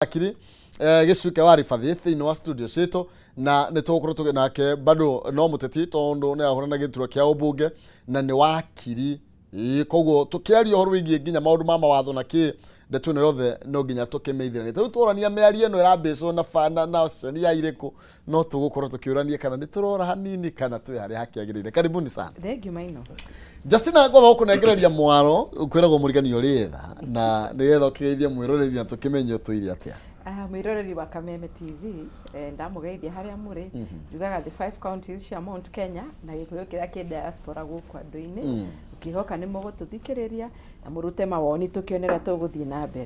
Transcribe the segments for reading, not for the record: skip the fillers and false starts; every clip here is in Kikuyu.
Akiri gĩcuke wa ribathi thĩinĩ wa studio citũ, na nĩ tũgũkorwo tũgĩ nake bado no mũteti, tondũ nĩ ahũrana gĩturwa kĩa ũmbunge na nĩ wakiri. Ĩĩ, koguo tũkĩaria ũhoro wĩgiĩ nginya maũndũ ma mawatho na kĩ ndeto ĩno yothe no nginya tũkĩmĩithĩranie. Tarĩu tũrania mĩario ĩno ĩrambĩcwo na na sheria irĩkũ, no tũgũkorwo tũkĩũrania kana nĩ tũrora hanini kana twĩ harĩa hakĩagĩrĩire. Karibuni sana. Thank you, Maino. Justina, ngwamba gũkũnengereria mwaro. Kwĩragwo mũrigani ũrĩ tha, na nĩgetha ũkĩgeithie mwĩroreri na tũkĩmenye ũtũire atĩa. Ah, mwĩroreri wa Kameme TV, ndamũgeithia harĩa mũrĩ. Njugaga the five counties cia Mount Kenya na Gĩkũyũ kĩrĩa kĩ diaspora gũkũ andũ-inĩ. Ũkĩhoka nĩ mũgũtũthikĩrĩria na mũrute mawoni tũkĩone ũrĩa tũgũthiĩ na mbere.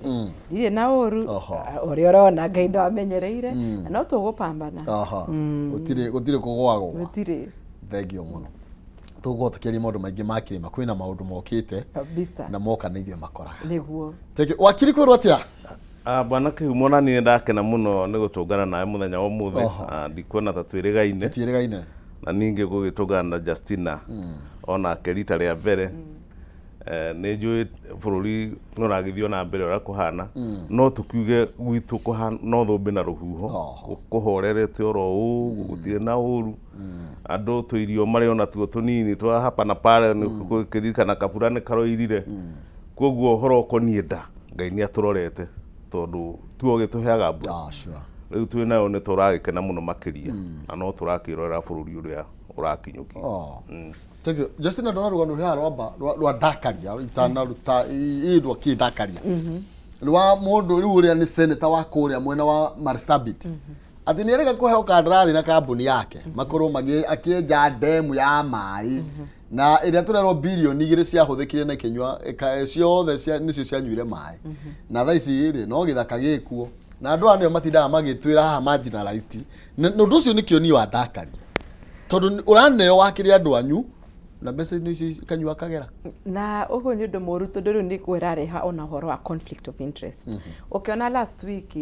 Ndirĩ na ũru. Ah, ũrĩa ũrona Ngai ndamenyereire na no tũgũpambana. Aha. Gũtirĩ kũgwagũa. Gũtirĩ. Thengiũ mũno. Tũgũkorwo tũkĩaria maũndũ maingĩ ma kĩrĩma, kwĩna maũndũ mokĩte kabisa na moka nĩ ithuĩ makoraga. Nĩguo. Thank you. Wakiri, kwĩrwo atĩa? Ah, bwana Kĩhumo, na niĩ ndakena mũno nĩ gũtũngana nawe mũthenya wa ũmũthĩ. Oho. Ah, ndikuona ta twĩrĩgaine. Tũtiĩrĩgaine. Na ningĩ gũgĩtũngana na Justina onake rita rĩa mbere. Nĩ njũĩ bũrũri nĩ ũragĩthiĩ na mbere ũrĩa kũhana, no tũkiuge gwitũ no thũmbĩ na rũhuho. Kũhorerete oro ũguo, gũtirĩ na ũru. Andũ tũirio marĩ ona tuo tũnini twa hapa na pale, nĩ gũkĩririkana kabura nĩ karoirire. Koguo ũhoro ũkoniĩ nda, Ngai nĩ atũrorete, tondũ tiwe ũgĩtũheaga mbura. Ah, sure. Rĩu twĩ nayo nĩ tũragĩkena mũno makĩria, na no tũrakĩrorera bũrũri ũrĩa ũrakinyũkia. Oh. Thank you. Justina, ndona rũgano rũrĩa rwamba rwa ndakaria itanaruta ĩ rwa kĩ ndakaria rwa mũndũ rĩu ũrĩa nĩ senator wa kũrĩa mwena wa Marsabit, atĩ nĩ arega kũheo kandarathi na kambuni yake makorwo akĩenja ndemu ya maĩ, na ĩrĩa tũrerwo 2 birioni ciahũthĩkire na ikĩnyua ciothe nĩcio cianyuire maĩ, na thaa ici rĩ no gĩthaka gĩkuo, na andũ aya nĩo matindaga magĩtwĩra haha marginalized. Na ũndũ ũcio nĩkĩo niĩ wandakaria, tondũ ũraneo wakĩrĩ andũ anyu na mbeca icio ikanyua kagera. Na ũguo nĩ ũndũ mũru, tondũ rĩu nĩ kwĩrareha ona ũhoro wa conflict of interest. Ũkĩona last week,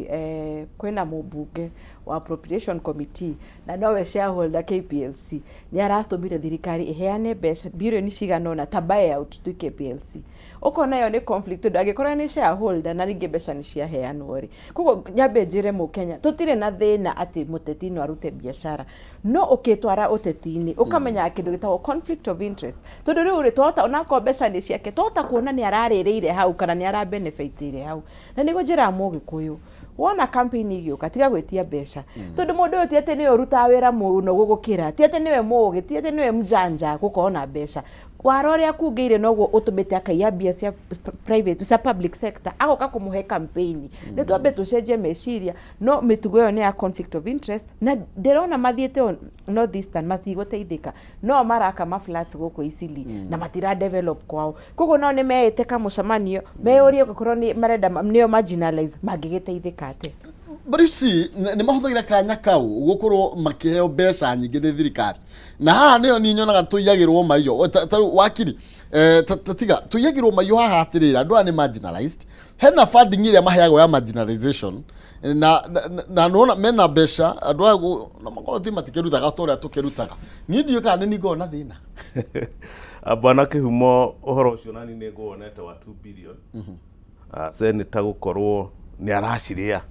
kwĩna mũmbunge wa appropriation committee na nowe shareholder KPLC, nĩ aratũmire thirikari ĩheane mbeca birioni cigana ũna ta buyout to KPLC. Ũkona ĩyo nĩ conflict, tondũ angĩkorwo nĩ shareholder na rĩngĩ mbeca nĩ ciaheanwo rĩ. Koguo nyambe njĩre mũkenya, tũtirĩ na thĩna atĩ mũteti no arute biacara, no ũkĩtwara ũteti-inĩ ũkamenya kĩndũ gĩtagwo conflict of interest, tondũ rĩu rĩ twahota onakorwo mbeca nĩ ciake, twahota kuona nĩ ararĩrĩire hau kana nĩ arabenefitĩire hau. Na nĩguo njĩraga mũgĩkũyũ, wona campaign igĩũka, tiga gwĩtia mbeca, tondũ mũndũ ũyũ ti atĩ nĩwe ũrutaga wĩra mũno gũgũkĩra, ti atĩ nĩwe mũgĩ, ti atĩ nĩwe mjanja gũkorwo na mbeca. Wara ũrĩa kungĩire noguo ũtũmĩte akaiya mbia cia private, cia public sector, agoka kũmũhe campaign. Nĩ twambe tũcenjie meciria, no mĩtugo ĩyo nĩ ya conflict of interest, na ndĩrona mathiĩte o North Eastern matigũteithĩka, no maraka ma flats gũkũ Isili na matira develop kwao. Koguo no nĩ meĩte kamũcemanio meyũrie, gũkorwo nĩ marenda nĩo marginalize, mangĩgĩteithĩka atĩa? But you see, nĩ mahũthagĩra kanya kau gũkorwo makĩheo mbeca nyingĩ nĩ thirikari, na haha nĩyo niĩ nyonaga tũiyagĩrwo maiyo. Ta rĩu wakiri, ta tiga tũiyagĩrwo maiyo haha atĩrĩrĩ, andũ aya nĩ marginalized, hena funding ĩrĩa maheagwo ya marginalization, na nona mena mbeca andũ aya na magoti matikĩrutaga ta ũrĩa tũkĩrutaga. Niĩ ndiũĩ kana nĩ ningoo na thĩna. Ah, bwana Kĩhumo, ũhoro ũcio nani nĩ nguonete wa 2 billion. Ah, senator gũkorwo nĩ aracirĩa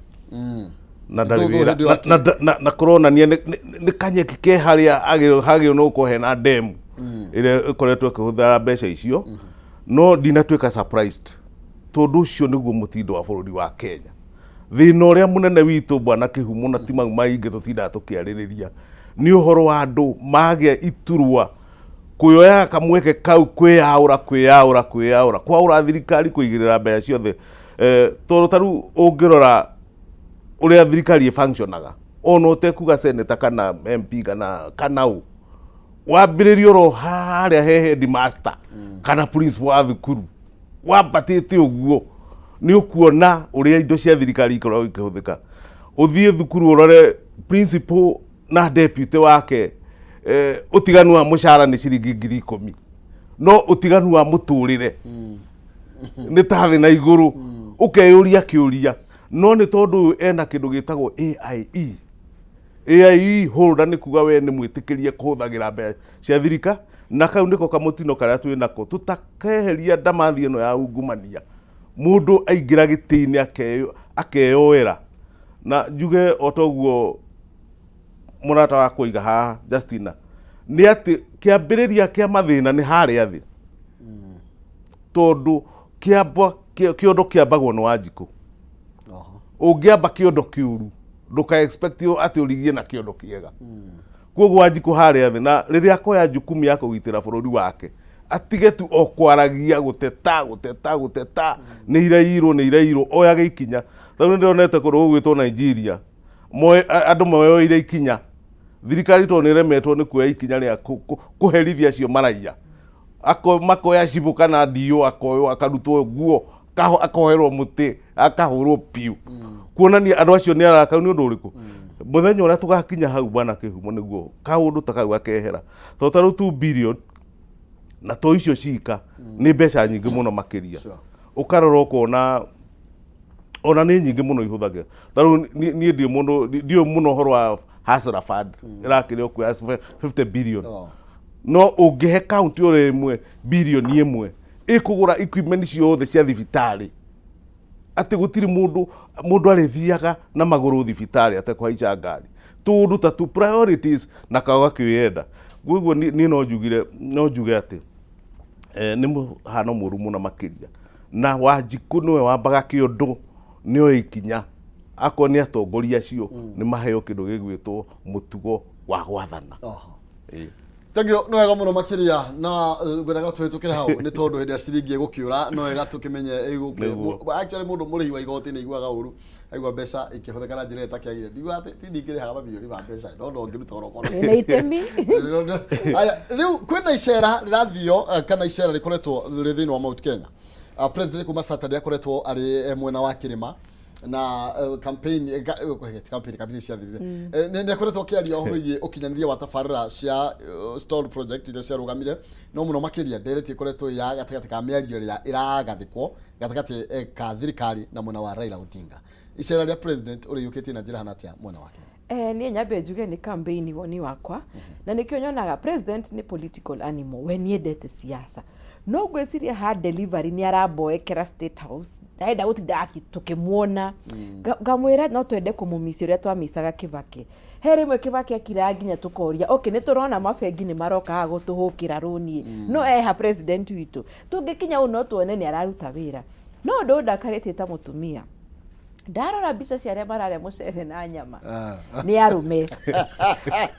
na ndarĩ Thutha wĩra hĩndĩ ĩyo na kũronania nĩ kanyeki ke harĩa hagĩrĩirwo nĩ gũkorwo hena ndemu ĩrĩa ĩkoretwo ĩkĩhũthĩra mbeca icio. No ndinatuĩka surprised, tondũ ũcio nĩguo mũtindo wa bũrũri wa Kenya. Thĩna ũrĩa mũnene witũ, bwana Kĩhumo, na ti mau maingĩ tũtindaga tũkĩarĩrĩria, nĩ ũhoro wa andũ magĩa iturwa kuyoyaga kamweke kau kwĩyaũra kwĩyaũra kwĩyaũra kwaũra thirikari, kũigĩrĩra mbeca ciothe, tondũ ta rĩu ũngĩrora ũrĩa thirikari ĩfunctionaga, ona ũtekuga senator kana MP kana ũ, wambĩrĩrie oro harĩa he headmaster kana principal wa thukuru, wambatĩte ũguo, nĩ ũkuona ũrĩa indo cia thirikari ikoragwo ikĩhũthĩka. Ũthiĩ thukuru ũrore principal na deputy wake, ũtiganu wa mũcara nĩ ciringi 10,000, no ũtiganu wa mũtũrĩre nĩ ta thĩ na igũrũ. Ũkeyũria kĩũria, no nĩ tondũ ũyũ ena kĩndũ gĩtagwo AIE. AIE holder nĩ kuga we nĩ mwĩtĩkĩrie kũhũthagĩra mbeca cia thirika, na kau nĩko kamũtino karĩa twĩ nako tũtakeheria ndamathi ĩno ya ungumania. Mũndũ aingĩra gĩtĩ-inĩ akeyoera. Na njuge o toguo mũrata wakwa oiga haha Justina, nĩ atĩ kĩambĩrĩria kĩa mathĩna nĩ harĩa thĩ, tondũ kĩamba kĩondo kĩambagwo nĩ Wanjikũ. Ũngĩamba kĩondo kĩũru, ndũka expect atĩ ũrigie na kĩondo kĩega. Koguo Wanjikũ harĩa thĩ, na rĩrĩa akoya jukumu ya kũgitĩra bũrũri wake, atige tu o kwaragia, gũteta, gũteta, gũteta, nĩ irairwo, nĩ irairwo, oyage ikinya. Tondũ nĩ ndĩronete kũndũ gũgwĩtwo Nigeria, andũ moyoire ikinya, thirikari tondũ nĩ ĩremetwo nĩ kuoya ikinya rĩa kũherithia acio maraiya. Makoya cibũ kana ndiũ, akoywo, akarutwo nguo, akoherwo mũtĩ, akahũrwo piũ, kuonania andũ acio nĩ arakaru. Nĩ ũndũ ũrĩkũ? Mũthenya ũrĩa tũgakinya hau, bwana Kĩhumo, nĩguo kaũndũ ta kau gakehera, tondũ ta rĩu 2 billion na to icio cika nĩ mbeca nyingĩ mũno makĩria. Ũkarora ũkona ona nĩ nyingĩ mũno ihũthagĩra. Ta rĩu niĩ ndiũ mũndũ, ndiũĩ mũno ũhoro wa Hustler Fund ĩrakĩrĩ o kuoya 50 billion. No ũngĩhe kaunti oro ĩmwe birioni 1, ĩkũgũra equipment ciothe cia thibitarĩ, atĩ gũtirĩ mũndũ arĩthiaga na magũrũ thibitarĩ atekũhaica ngari, tũndũ ta tu priorities na kago gakĩenda. Koguo niĩ no njugire, no njuge atĩ nĩ mũhano mũru mũno makĩria, na Wanjikũ nĩwe wambaga kĩondo, nĩoe ikinya. Akorwo nĩ atongoria acio, nĩ maheo kĩndũ gĩgwĩtwo mũtugo wa gwathana. Ĩĩ. Thank you, nĩ wega mũno makĩria, na ngwendaga tũhĩtũkĩre hau nĩ tondũ hĩndĩ ya ciringi ĩgũkĩũra, no wega tũkĩmenye ĩgũkĩ. Actually, mũndũ mũrĩhi wa igoti nĩ aiguaga ũru aigua mbeca ikĩhũthĩka na njĩra ĩtakĩagĩrĩire. Ndiuga atĩ ti ndingĩrĩhaga mamirioni ma mbeca, no no ngĩruta oro korwo Wĩna itemi. Aya, rĩu kwĩna icera rĩrathio, kana icera rĩkoretwo rĩ thĩinĩ wa Mount Kenya. President kuma Saturday akoretwo arĩ mwena wa kĩrĩma na campaign, campaign ciathirire. Nĩ akoretwo akĩaria ũhoro wĩgiĩ ũkinyanĩria wa tabarĩra cia stalled project iria ciarũgamire, no mũno makĩria ndereti ĩkoretwo ya gatagatĩ ka mĩario ĩrĩa ĩragathĩkwo gatagatĩ ka thirikari na mwena wa Raila Odinga. Icera rĩa president ũrĩiyũkĩtie na njĩra hana atĩa mwena wake? Niĩ nyambe njuge nĩ campaign, woni wakwa, na nĩkĩo nyonaga president nĩ political animal, we nĩendete siasa, no ngwĩciria ha delivery nĩ aramboekera State House, ndarenda gũtinda tũkĩmuona. Ngamwĩra no twende kũmũmici ũrĩa twamicaga Kibaki. He rĩmwe Kibaki akiraga nginya tũkoria, okay, nĩ tũrona mabengi nĩ maroka haha gũtũhũkĩra rũni, no eha president witũ? Tũngĩkinya ũũ no tuone nĩ araruta wĩra. No ũndũ ũyũ ndakarĩtie ta mũtumia, ndarora mbica cia arĩa mararĩa mũcere na nyama nĩ arũme,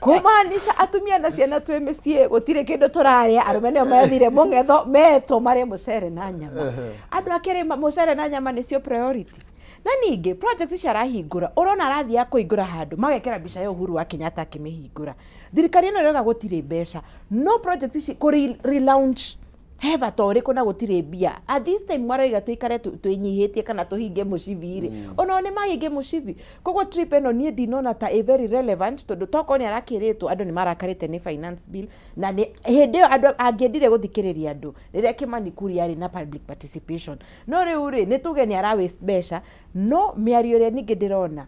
kũmaanisha atumia na ciana twĩ mĩciĩ gũtirĩ kĩndũ tũrarĩa. Arũme nĩo methire mũng'etho, metwo marĩe mũcere na nyama. Andũ akĩrĩ mũcere na nyama nĩcio priority. Na ningĩ project ici arahingũra, ũrona arathiĩ kũhingũra handũ magekĩra mbica ya Uhuru wa Kenyatta akĩmĩhingũra. Thirikari ĩno ĩrauga gũtirĩ mbeca, no project ici kũ relaunch he bata ũrĩkũ na gũtirĩ mbia? At this time marauga tũikare twĩnyihĩtie kana tũhinge mũcibi rĩ, onao nĩ mahinge mũcibi. Koguo trip ĩno niĩ ndinona ta ĩ very relevant, tondũ tokorwo nĩ arakĩrĩtwo, andũ nĩ marakarĩte nĩ finance bill, na nĩ hĩndĩ ĩyo andũ angĩendire gũthikĩrĩria andũ rĩrĩa Kimani Kuria arĩ na public participation. No rĩu rĩ, nĩ tuge nĩ ara waste mbeca. No mĩario ĩrĩa ningĩ ndĩrona,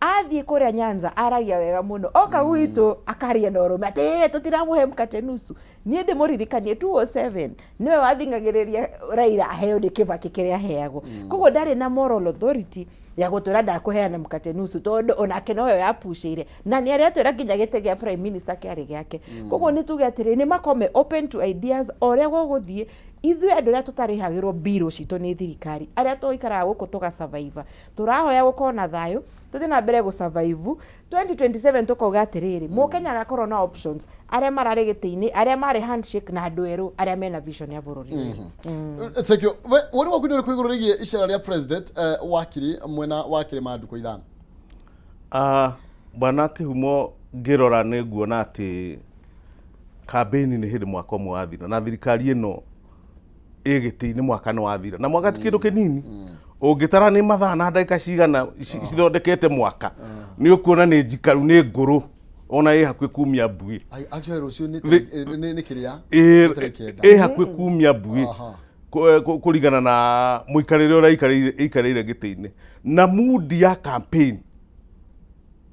athiĩ kũrĩa Nyanza aragia wega mũno, oka gwitũ akaria na ũrũme atĩ "Eh, tũtiramũhe mkate nusu." Niĩ ndĩmũririkanie 207 nĩwe wathing'agĩrĩria Raila aheo nĩ Kibaki kĩrĩa aheagwo. Koguo ndarĩ na moral authority ya gũtwĩra ndakũheana mkate nusu, tondũ onake nowe yapucĩire na nĩ arĩa atwĩra nginya gĩtĩ gĩa prime minister kĩarĩ gĩake. Koguo nĩ tuge atĩrĩ, nĩ makome open to ideas o ũrĩa gũgũthiĩ. Ithuĩ andũ arĩa tũtarĩhagĩrwo mbirũ citũ nĩ thirikari, arĩa tũikaraga gũkũ tũgasurvive, tũrahoya gũkorwo na thayũ, tũthiĩ na mbere gũsurvive. 2027 tũkauga atĩrĩrĩ, mũkenya agakorwo na options: arĩa mararĩ gĩtĩ-inĩ, arĩa marĩ handshake, na andũ erũ arĩa mena vision ya bũrũri ũyũ. Thank you. We woni waku nĩ ũrĩkũ igũrũ rĩgiĩ icera rĩa president, wakiri, mwena wa kĩrĩma ndukũ 5? Ah, bwana Kĩhumo, ngĩrora nĩ nguona atĩ kambĩini nĩ hĩndĩ mwaka ũmwe wathira, na thirikari ĩno ĩ gĩtĩ-inĩ mwaka nĩ wathira, na mwaka ti kĩndũ kĩnini. Ũngĩtara nĩ mathaa na ndagĩka cigana cithondekete mwaka, nĩ ũkuona nĩ njikaru, nĩ ngũrũ, ona ĩ hakuhĩ kumia mbuĩ. Actually, rũciũ nĩ nĩ kĩrĩa? Nĩ tarĩki 9. Ĩ hakuhĩ kumia mbuĩ. Kũringana na mũikarĩre ũrĩa ĩikarĩire gĩtĩ-inĩ, na mudi ya campaign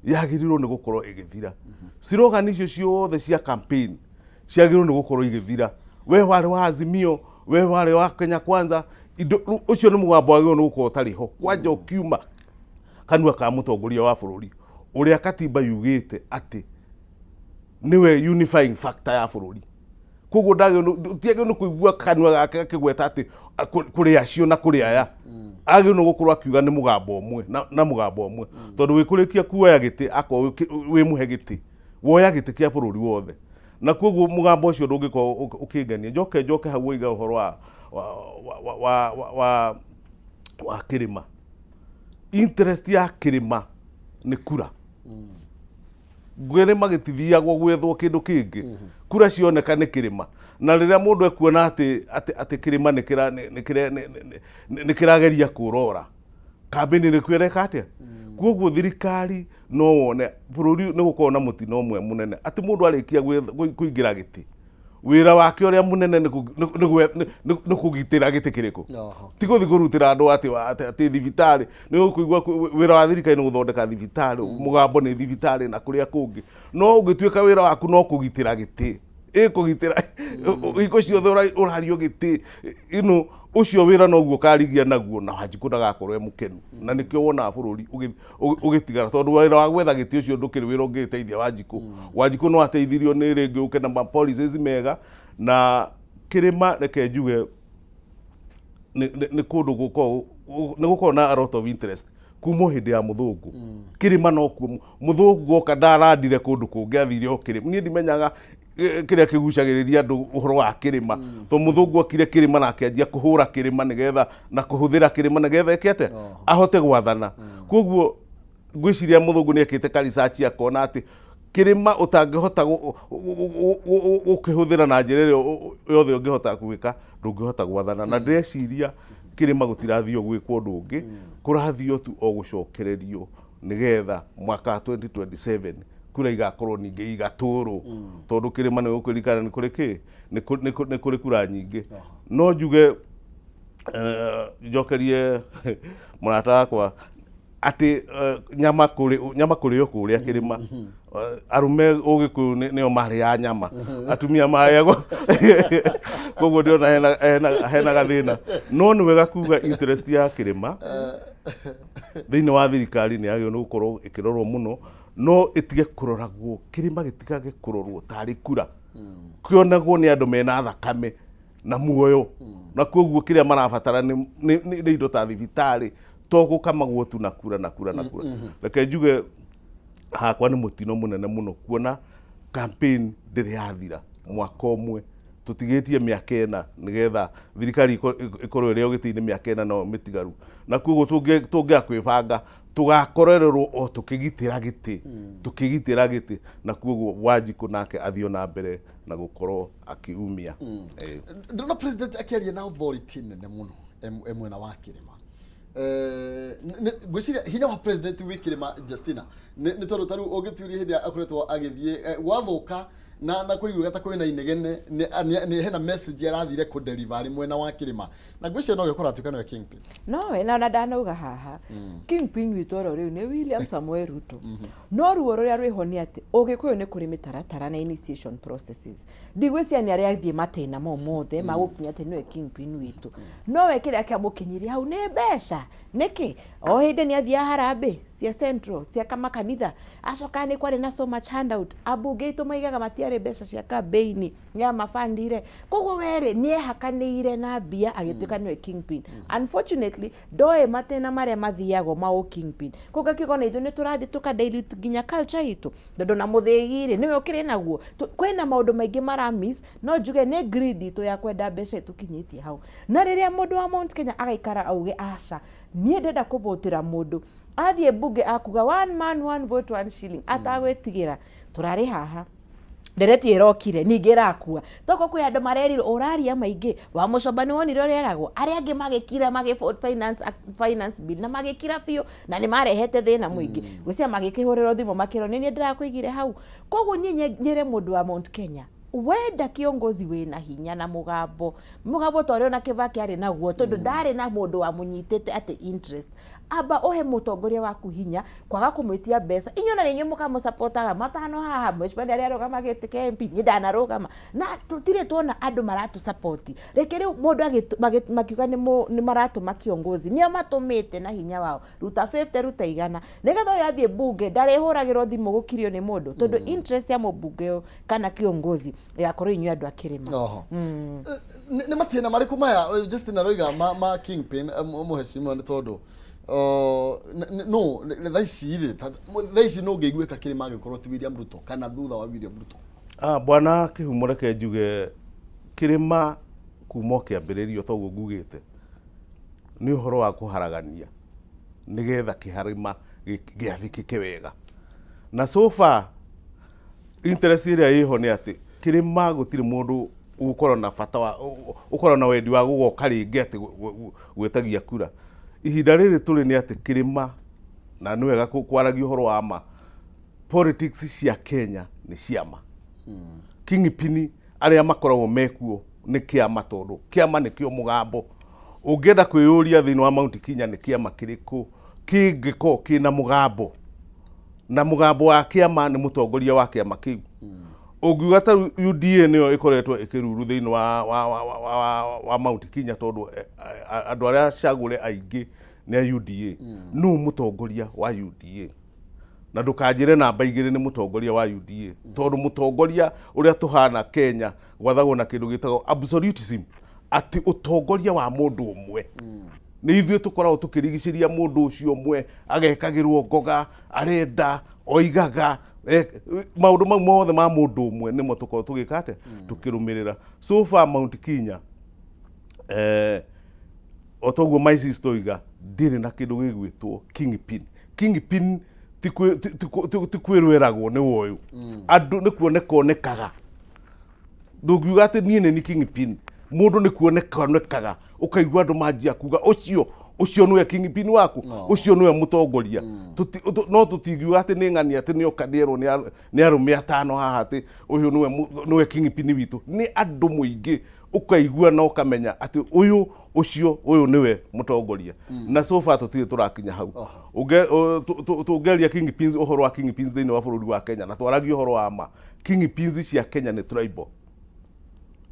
yagĩrĩirwo nĩ gũkorwo ĩgĩthira. Slogan icio ciothe cia campaign ciagĩrĩirwo nĩ gũkorwo igĩthira. We warĩ wa Azimio, we warĩ wa Kenya Kwanza, indo ũcio nĩ mũgambo wagĩrĩirwo nĩ gũkorwo ũtarĩ ho kwanja ũkiuma. Kanua ka mũtongoria wa bũrũri ũrĩa katiba yugĩte atĩ nĩwe unifying factor ya bũrũri. Koguo tiagĩrĩirwo nĩ kũigua kanua gake gakĩgweta atĩ kũrĩ acio na kũrĩ aya. Agĩrĩirwo nĩ gũkorwo akiuga nĩ mũgambo ũmwe na mũgambo ũmwe, tondũ wĩkũrĩkia kuoya gĩtĩ, akorwo wĩ mũhe gĩtĩ, woya gĩtĩ kĩa bũrũri wothe, na koguo mũgambo ũcio ndũngĩkorwo ũkĩngenia. Njoke hau woiga ũhoro wa kĩrĩma. Interest ya kĩrĩma nĩ kura. Kĩrĩma gĩtithiagwo gwethwo kĩndũ kĩngĩ, kura cioneka nĩ kĩrĩma. Na rĩrĩa mũndũ ekuona atĩ kĩrĩma nĩ kĩrageria kũrora kambĩni, nĩkuo ĩreka atĩa. Koguo thirikari no wone bũrũri nĩ gũkorwo na mũtino ũmwe mũnene, atĩ mũndũ arĩkia kũingĩra gĩtĩ, wĩra wake ũrĩa mũnene nĩ kũgitĩra gĩtĩ kĩrĩkũ. Ti gũthiĩ kũrutĩra andũ atĩ thibitarĩ. Nĩ ũkũigua wĩra wa thirikari nĩ gũthondeka thibitarĩ, mũgambo nĩ thibitarĩ na kũrĩa kũngĩ. No ũngĩtuĩka wĩra waku no kũgitĩra gĩtĩ, kũgitĩra hingo ciothe ũrario gĩtĩ ino, ũcio wĩra noguo ũkarigia naguo, na Wanjikũ ndagakorwo e mũkenu. Na nĩkĩo wonaga bũrũri ũgĩtigara, tondũ wĩra wa gwetha gĩtĩ ũcio ndũkĩrĩ wĩra ũngĩgĩteithia Wanjikũ. Wanjikũ no ateithirio nĩ rĩngĩ ũke na ma policies mega. Na kĩrĩma, reke njuge, nĩ kũndũ gũkoragwo nĩ gũkoragwo na a lot of interest kuma o hĩndĩ ya mũthũngũ. Kĩrĩma nokuo mũthũngũ oka ndarandire kũndũ kũngĩ, athire o kĩrĩma. Niĩ ndimenyaga kĩrĩa kĩgucagĩrĩria andũ ũhoro wa kĩrĩma, tondũ mũthũngũ okire kĩrĩma na akĩanjia kũhũra kĩrĩma nĩgetha na kũhũthĩra kĩrĩma nĩgetha eke atĩa? Ahote gwathana. Koguo ngwĩciria mũthũngũ nĩ ekĩte ka research, akona atĩ kĩrĩma ũtangĩhota gũkĩhũthĩra na njĩra ĩrĩa yothe ũngĩhota gwĩka, ndũngĩhota gwathana. Na ndĩreciria kĩrĩma gũtirathio gwĩkwo ũndũ ũngĩ, kũrathio tu o gũcokererio nĩgetha mwaka wa 2027 kura igakorwo ningĩ igatũrwo, tondũ kĩrĩma nĩ gũkĩririkana nĩ kũrĩ kĩ nĩ kũrĩ kura nyingĩ. No njuge, njokerie mũrata wakwa atĩ nyama kũrĩo kũrĩa kĩrĩma, arũme ũgĩkũyũ nĩo marĩaga nyama, atumia marĩagwo. Koguo ndĩrona hena gathĩna. No nĩ wega kuga interest ya kĩrĩma thĩinĩ wa thirikari nĩ yagĩrĩirwo nĩ gũkorwo ĩkĩrorwo mũno, no ĩtige kũroragwo, kĩrĩma gĩtigage kũrorwo tarĩ kura, kĩonagwo nĩ andũ mena thakame na muoyo, na koguo kĩrĩa marabatara nĩ indo ta thibitarĩ, to gũkamagwo tu na kura na kura na kura. Reke njuge hakwa nĩ mũtino mũnene mũno kuona campaign ndĩrĩ yathira mwaka ũmwe, tũtigĩtie mĩaka 4 nĩgetha thirikari ĩkorwo ĩrĩ o gĩtĩ-inĩ mĩaka 4 no mĩtigaru. Na koguo tũngĩaga kwĩbanga, tũgakorererwo o tũkĩgitĩra gĩtĩ, tũkĩgitĩra gĩtĩ, na koguo Wanjikũ nake athiĩ na mbere na gũkorwo akiumia. Ndĩrona president akĩaria na authority nene mũno e mwena wa kĩrĩma. Ngwĩciria hinya wa president wĩ kĩrĩma, Justina, nĩ tondũ ta rĩu ũngĩtuĩria hĩndĩ ĩrĩa akoretwo agĩthiĩ gwathũka na kũiguaga ta kwĩna inegene, nĩ hena message arathire kũ deliver arĩ mwena wa kĩrĩma, na ngwĩciria no gĩkorwo atuĩka nĩwe kingpin. Nowe na ona ndanauga haha kingpin witũ oro rĩu nĩ William Samoei Ruto. No ruo rũrĩa rwĩho nĩ atĩ ũgĩkũyũ nĩ kũrĩ mĩtaratara na initiation processes. Ndigwĩciria nĩ arĩa athiĩ matĩna mau mothe magũkinya atĩ nĩwe kingpin witũ. Nowe kĩrĩa kĩamũkinyirie hau nĩ mbeca. Nĩkĩ o hĩndĩ nĩ athiaga harambĩ cia central cia makanitha, acoka nĩ kwarĩ na so much handout. Ambunge aitũ maigaga matiarĩ mbeca cia campaign, nĩ amabandire. Koguo werĩ nĩ ehakanĩire na mbia agĩtuĩka nĩwe kingpin. Unfortunately ndoĩ matĩna marĩa mathiagwo ma ũ kingpin. Koguo akiuga ona ithuĩ nĩ tũrathiĩ tũka dilute nginya culture itũ, tondũ na mũthĩgi rĩ, nĩwe ũkĩrĩ naguo. Kwĩna maũndũ maingĩ mara miss. No njuge nĩ greed itũ ya kwenda mbeca ĩtũkinyĩtie hau. Na rĩrĩa mũndũ wa Mount Kenya agaikara auge, "Aca, niĩ ndĩrenda kũvotĩra mũndũ," athiĩ mbunge akuga, "One man, one vote, one shilling," atagwĩtigĩra tũrarĩ haha ndereti ĩrokire ningĩ ĩrakua toko kwĩ andũ marerirwo ũraria maingĩ wa mũcomba. Nĩ wonire ũrĩa eragwo arĩa angĩ magĩkira, magĩ vote finance bill na magĩkira biũ, na nĩ marehete thĩna mũingĩ. Gwĩciria magĩkĩhũrĩrwo thimũ makĩrwo, "Nĩ niĩ ndĩrakũigire hau." Koguo niĩ nyĩre mũndũ wa Mount Kenya, wenda kiongozi wĩna hinya na mũgambo ta ũrĩa ona Kibaki arĩ naguo, tondũ ndarĩ na mũndũ wamũnyitĩte atĩ interest. Amba ũhe mũtongoria waku hinya kwaga kũmwĩtia mbeca. Inyuĩ ona nĩ inyuĩ mũkamũcapotaga matano haha, mheshimiwa nĩ ararũgama gĩtĩ kĩa MP, niĩ ndanarũgama na tũtirĩ tuona andũ maratũ support. Reke rĩu mũndũ makiuga nĩ maratũma kiongozi, nĩo matũmĩte na hinya wao, ruta 50, ruta 100, nĩgetha ũyũ athiĩ bunge ndarĩhũragĩrwo thimũ gũkirio nĩ mũndũ, tondũ interest ya mũmbunge ũyũ kana kiongozi ĩgakorwo inyuĩ andũ a kĩrĩma. Oho. Nĩ matĩna marĩkũ maya Justin aroiga ma kingpin, mũheshimiwa, nĩ tondũ no thaa ici rĩ, thaa ici no ngĩiguĩka kĩrĩma angĩkorwo ti William Ruto kana thutha wa William Ruto? Ah, bwana Kĩhumo, reke njuge kĩrĩma kuma o kĩambĩrĩrio toguo ngugĩte nĩ ũhoro wa kũharagania nĩgetha kĩharĩma gĩathĩkĩke wega, na so far interest ĩrĩa ĩho nĩ atĩ kĩrĩma gũtirĩ mũndũ ũgũkorwo na bata wa ũkorwo na wendi wa gũgoka rĩngĩ atĩ gwĩtagia kura. Ihinda rĩrĩ tũrĩ nĩ atĩ kĩrĩma, na nĩ wega kwaragia ũhoro wa ma, politics cia Kenya nĩ ciama. Kingpin arĩa makoragwo mekuo nĩ kĩama, tondũ kĩama nĩkĩo mũgambo. Ũngĩenda kwĩyũria thĩinĩ wa Mount Kenya nĩ kĩama kĩrĩkũ kĩngĩkorwo kĩna mũgambo, na mũgambo wa kĩama nĩ mũtongoria wa kĩama kĩu. Ũngiuga ta rĩu UDA nĩyo ĩkoretwo ĩkĩruru thĩinĩ wa Mount Kenya, tondũ andũ arĩa acagũre aingĩ nĩ a UDA. Nũ mũtongoria wa UDA? Na ndũkanjĩre namba 2 nĩ mũtongoria wa UDA, tondũ mũtongoria ũrĩa tũhana Kenya gwathagwo na kĩndũ gĩtagwo absolutism, atĩ ũtongoria wa mũndũ ũmwe. Nĩ ithuĩ tũkoragwo tũkĩrigicĩria mũndũ ũcio ũmwe, agekagĩrwo ngoga arenda oigaga, maũndũ mau mothe ma mũndũ ũmwe nĩmo tũkoragwo tũgĩka atĩa, tũkĩrũmĩrĩra. So far Mount Kenya, o toguo my sister oiga, ndĩrĩ na kĩndũ gĩgwĩtwo kingpin. Kingpin ti kwĩrweragwo nĩ woyũ, andũ nĩ kuoneka onekaga. Ndũngiuga atĩ niĩ nĩ ni kingpin. Mũndũ nĩ kuoneka onekaga, ũkaigua andũ manjia kuga ũcio ũcio nĩwe kingpin waku, ũcio nĩwe mũtongoria. No tũtingiuga atĩ nĩ ng'ania atĩ nĩoka nĩerwo nĩ arũme atano haha atĩ ũyũ nĩwe kingpin witũ. Nĩ andũ mũingĩ ũkaigua na ũkamenya atĩ ũyũ ũcio ũyũ nĩwe mũtongoria, na so far tũtirĩ tũrakinya hau. Tũngĩaria kingpins, ũhoro wa kingpins thĩinĩ wa bũrũri wa Kenya, na twaragie ũhoro wa ma, kingpins cia Kenya nĩ tribal.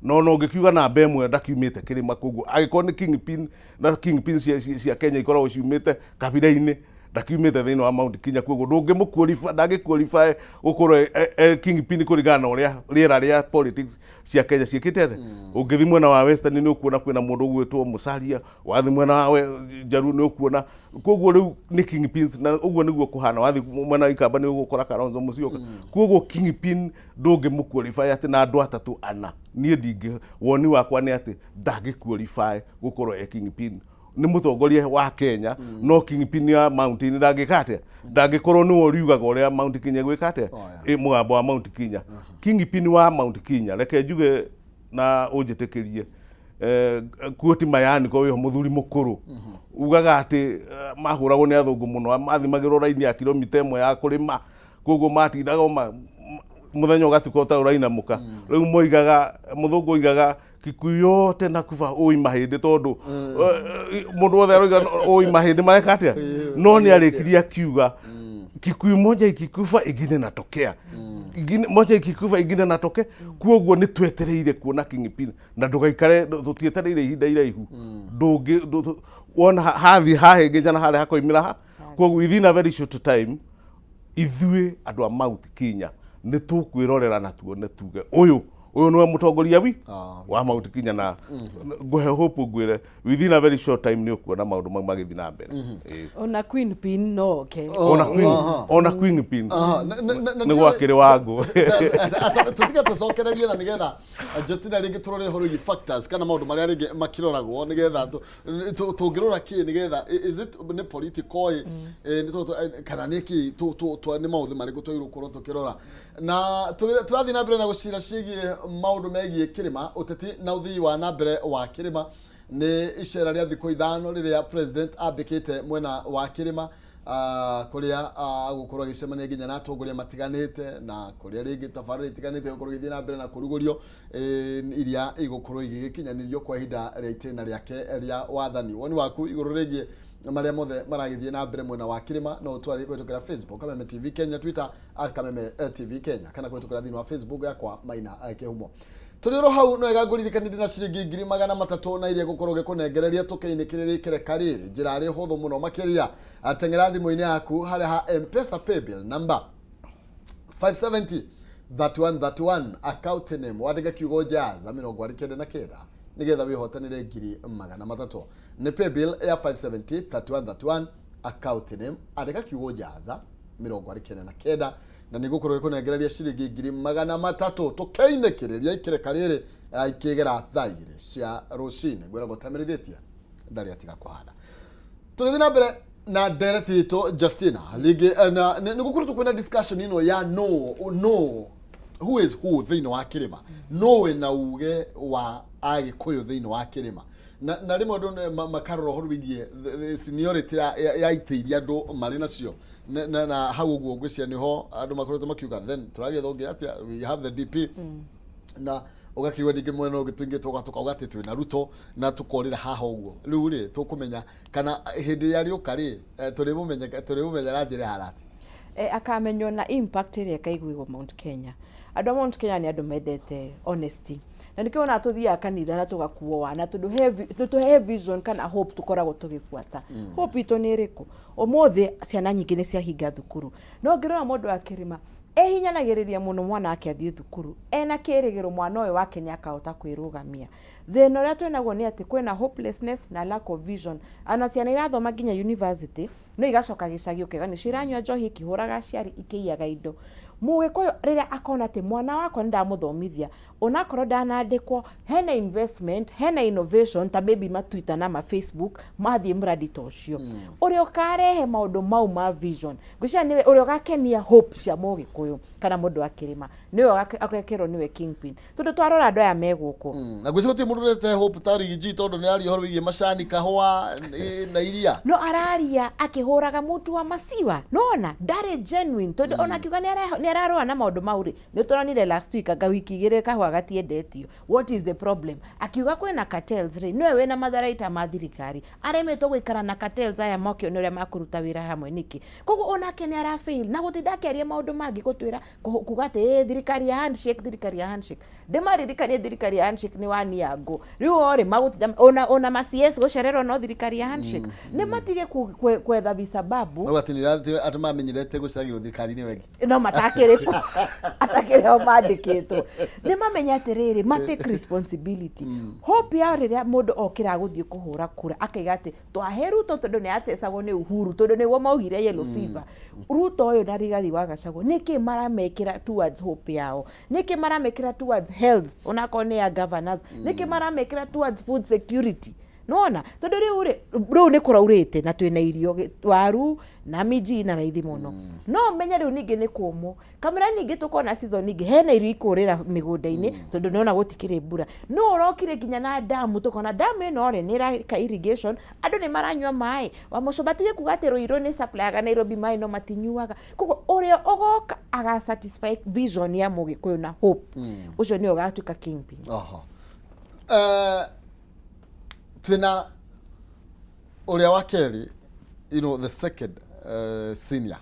No ũngĩkiuga namba 1 ndakiumĩte kĩrĩma, koguo angĩkorwo nĩ kingpin na kingpins cia Kenya ikoragwo ciumĩte kabira-inĩ, ndakiumĩte thĩinĩ wa Mount Kenya, koguo ndũngĩmũ ndangĩ qualify gũkorwo e kingpin kũringana na ũrĩa rĩera rĩa politics cia Kenya ciĩkĩte atĩa. Ũngĩthiĩ mwena wa Western nĩ ũkuona kwĩna mũndũ ũgwĩtwo Musalia, wathiĩ mwena wa Njaruo nĩ ũkuona. Koguo rĩu nĩ kingpins, na ũguo nĩguo kũhana. Wathiĩ mwena wa Ikamba nĩ ũgũkora Kalonzo Musyoka. Koguo kingpin ndũngĩmũ qualify atĩ na andũ atatũ ana. Niĩ ndingĩ, woni wakwa nĩ atĩ ndangĩ qualify gũkorwo e kingpin. Nĩ mũtongoria wa Kenya, no kingpin ya Mountain ndangĩka atĩa, ndangĩkorwo nĩwe ũriugaga ũrĩa Mount Kenya ĩgwĩka atĩa. Oh, yeah. Mũgambo wa Mount Kenya, kingpin wa Mount Kenya, reke njuge na ũnjĩtĩkĩrie, kuoti mayani ko wĩho mũthuri mũkũrũ ugaga atĩ mahũragwo nĩ athũngũ mũno, mathimagĩrwo raini ya kilomita 1 ya kũrĩma, koguo matindaga o mũthenya ũgatuĩka ũtarĩ ũrainamũka. Rĩu moigaga, mũthũngũ oigaga, "Kikuyu yote nakuba ũi mahĩndĩ," tondũ mũndũ wothe aroiga ũi mahĩndĩ mareka atĩa. No nĩ arĩkirie akiuga, "Kikuyu moja ikikufa, ingine natokea, ingine moja ikikufa, ingine natokea." Kuoguo nĩ twetereire kuona kingpin, na ndũgaikare, tũtietereire ihinda iraihu. Ndũngĩ wona hathiĩ hahĩngĩcana harĩa hakoimĩra ha. Koguo within a very short time ithuĩ andũ a Mount Kenya nĩ tũkwĩrorera na tuone tuge ũyũ ũyũ nĩwe mũtongoria wi wa Mount Kenya, na ngũhe hope ngwĩre within a very short time nĩ ũkuona maũndũ mau magĩthiĩ na mbere. Ĩĩ. Ona queen pin no oke. Ona queen, ona queen pin nĩ gwakĩrĩ wangũ. Tũtiga tũcokererie na nĩgetha Justina rĩngĩ tũrore ũhoro wĩgiĩ factors kana maũndũ marĩa rĩngĩ makĩroragwo nĩgetha tũngĩrora kĩ nĩgetha is it nĩ political ĩ, nĩ kana nĩ kĩ, nĩ maũndũ marĩkũ twagĩrĩirwo gũkorwo tũkĩrora na tũrathiĩ na mbere na gũcira ciĩgiĩ maũndũ megiĩ kĩrĩma, ũteti na ũthii wa na mbere wa kĩrĩma. Nĩ icera rĩa thikũ 5 rĩrĩa president ambĩkĩte mwena wa kĩrĩma, kũrĩa agũkorwo agĩcemania nginya na atongoria matiganĩte, na kũrĩa rĩngĩ tabarĩra itiganĩte gũkorwo igĩthiĩ na mbere na kũrugũrio, iria igũkorwo igĩgĩkinyanĩrio kwa ihinda rĩa itĩna rĩake rĩa wathani. Woni waku igũrũ rĩgiĩ Marĩa mothe maragĩthiĩ na mbere mwena wa kĩrĩma no ũtwarĩrie kũhĩtũkĩra Facebook Kameme TV Kenya, Twitter @KamemeTV Kenya, kana kũhĩtũkĩra thĩinĩ wa Facebook yakwa Maina Kĩhumo. Tũrĩ oro hau no wega ngũririkanie ndĩna ciringi 300,000 na iria ngũkorwo ngĩkũnengereria tũkĩinĩkĩrĩria ikereka rĩrĩ. Njĩra arĩ hũthũ mũno makĩria, teng'era thimũ-inĩ yaku harĩa ha M-Pesa paybill number 570 3131, account name wandĩke kiugo Jaza 99, nĩgetha wĩhotanĩre 300,000. Nĩ paybill ya 570 3131, account name andĩka kiugo Jaza 99, na nĩ ngũkorwo gĩkũnengereria ciringi 300,000 tũkeinĩkĩrĩria ikereka rĩrĩ ikĩgera thaa 2 cia rũcinĩ. Ngwĩragwo tamerithĩtie ndarĩ atiga kũhanda. Tũgĩthiĩ na mbere na ndereti itũ, Justina, rĩngĩ na nĩ gũkoretwo kwĩna discussion ĩno ya no who is who thĩinĩ wa kĩrĩma, no wĩna uge wa Agĩkũyũ thĩinĩ wa kĩrĩma, na rĩmwe andũ makarora ũhoro wĩgiĩ the seniority ya itĩ iria andũ marĩ nacio na hau ũguo ngwĩciria nĩho andũ makoretwo makiuga, then tũragĩetha ũngĩ atĩa? We have the DP, na ũgakĩigua ningĩ mwena ũngĩ tũingĩ tũkauga atĩ twĩna Ruto na tũkorĩra haha ũguo. Rĩu rĩ, tũkũmenya kana hĩndĩ ĩrĩa arĩũka rĩ, tũrĩmũmenya na njĩra ĩhana atĩa? Akamenywo na impact ĩrĩa ĩkaiguĩrwo Mount Kenya. Andũ a Mount Kenya nĩ andũ mendete honesty, na nĩkĩo wona tũthiaga kanitha na tũgakuo wana, tondũ he vision kana hope tũkoragwo tũgĩbuata. Hope itũ nĩ ĩrĩkũ? Ũmũthĩ ciana nyingĩ nĩ ciahinga thukuru, no ngĩrora mũndũ wa kĩrĩma ehinyanagĩrĩria mũno mwana wake athiĩ thukuru, ena kĩrĩgĩro mwana ũyũ wake nĩ akahota kwĩrũgamia. Thĩna ũrĩa twĩnaguo nĩ atĩ kwĩna hopelessness na lack of vision. Ona ciana irathoma nginya university no igacoka gĩcagi, ũkaiga nĩcio iranyua njohi, ikĩhũraga aciari, ikĩiyaga indo. Mũgĩkũyũ rĩrĩa akona atĩ mwana wakwa nĩ ndamũthomithia, onakorwo ndanandĩkwo, hena investment, hena innovation, ta maybe ma Twitter na ma Facebook mathiĩ mradi ta ũcio, ũrĩa ũkarehe maũndũ mau ma vision, ngwĩciria nĩwe ũrĩa ũgakenia hope cia mũgĩkũyũ kana mũndũ wa kĩrĩma, nĩwe agekĩrwo nĩwe kingpin, tondũ twarora andũ aya me gũkũ. Na ngwĩciria gũtirĩ mũndũ ũrete hope ta Riggy G, tondũ nĩ aria ũhoro wĩgiĩ macani, kahũa na iria. No araria akĩhũraga mũtu wa maciwa, nona ndarĩ genuine, tondũ ona akiuga nĩ ararũa na maũndũ mau rĩ, nĩ tũronire last week anga wiki 2 kahũa gatiendetio. What is the problem? Akiuga kwĩna cartels rĩ, nĩwe wĩna matharaita ma thirikari aremetwo gũikara na cartels aya mokĩone ũrĩa makũruta wĩra hamwe nĩkĩ? Koguo onake nĩ arafail na gũtinda akĩaria maũndũ mangĩ, gũtwĩra kuga atĩ thirikari ya handshake, thirikari ya handshake. Ndĩmaririkanie thirikari ya handshake nĩ waniangũ rĩu orĩ magũtinda ona ma CS gũcererwo, no thirikari ya handshake nĩ matige kwetha visababu. No atĩ nĩ atĩ mamenyerete gũceragĩrwo thirikari-inĩ wengi. No matakĩrĩ kuo, atakĩrĩ ho mandĩkĩtwo. Nĩ mamenye atĩrĩrĩ, ma take responsibility. Hope yao rĩrĩa mũndũ okĩra gũthiĩ kũhũra kura akaiga atĩ twahe Ruto tondũ nĩ atecagwo nĩ Uhuru, tondũ nĩguo maugire yellow fever. Ruto ũyũ na Rigathi wa Gachagua nĩkĩ maramekĩra towards hope yao? Nĩkĩ maramekĩra towards health, onakorwo nĩ ya governors? Nĩkĩ maramekĩra towards food security? Nona tondũ rĩu rĩ, rĩu nĩ kũraurĩte na twĩna irio waru na minji na raithi mũno, no menye rĩu ningĩ nĩ kũmũ kamũra, ningĩ tũkona season ingĩ hena irio ikũrĩra mĩgũnda-inĩ, tondũ nĩona gũtikĩrĩ mbura. No ũrokire nginya na damu, tũkona damu ĩno rĩ, nĩ ĩreka irrigation, andũ nĩ maranyua maĩ wa mũco. Matige kuga atĩ Ruiru nĩ supplyaga Nairobi maĩ no matinyuaga. Koguo ũrĩa ũgoka aga satisfy vision ya mũgĩkũyũ na hope, ũcio nĩwe ũgatuĩka kingpin. Oho. Twĩna ũrĩa wa kerĩ, the second senior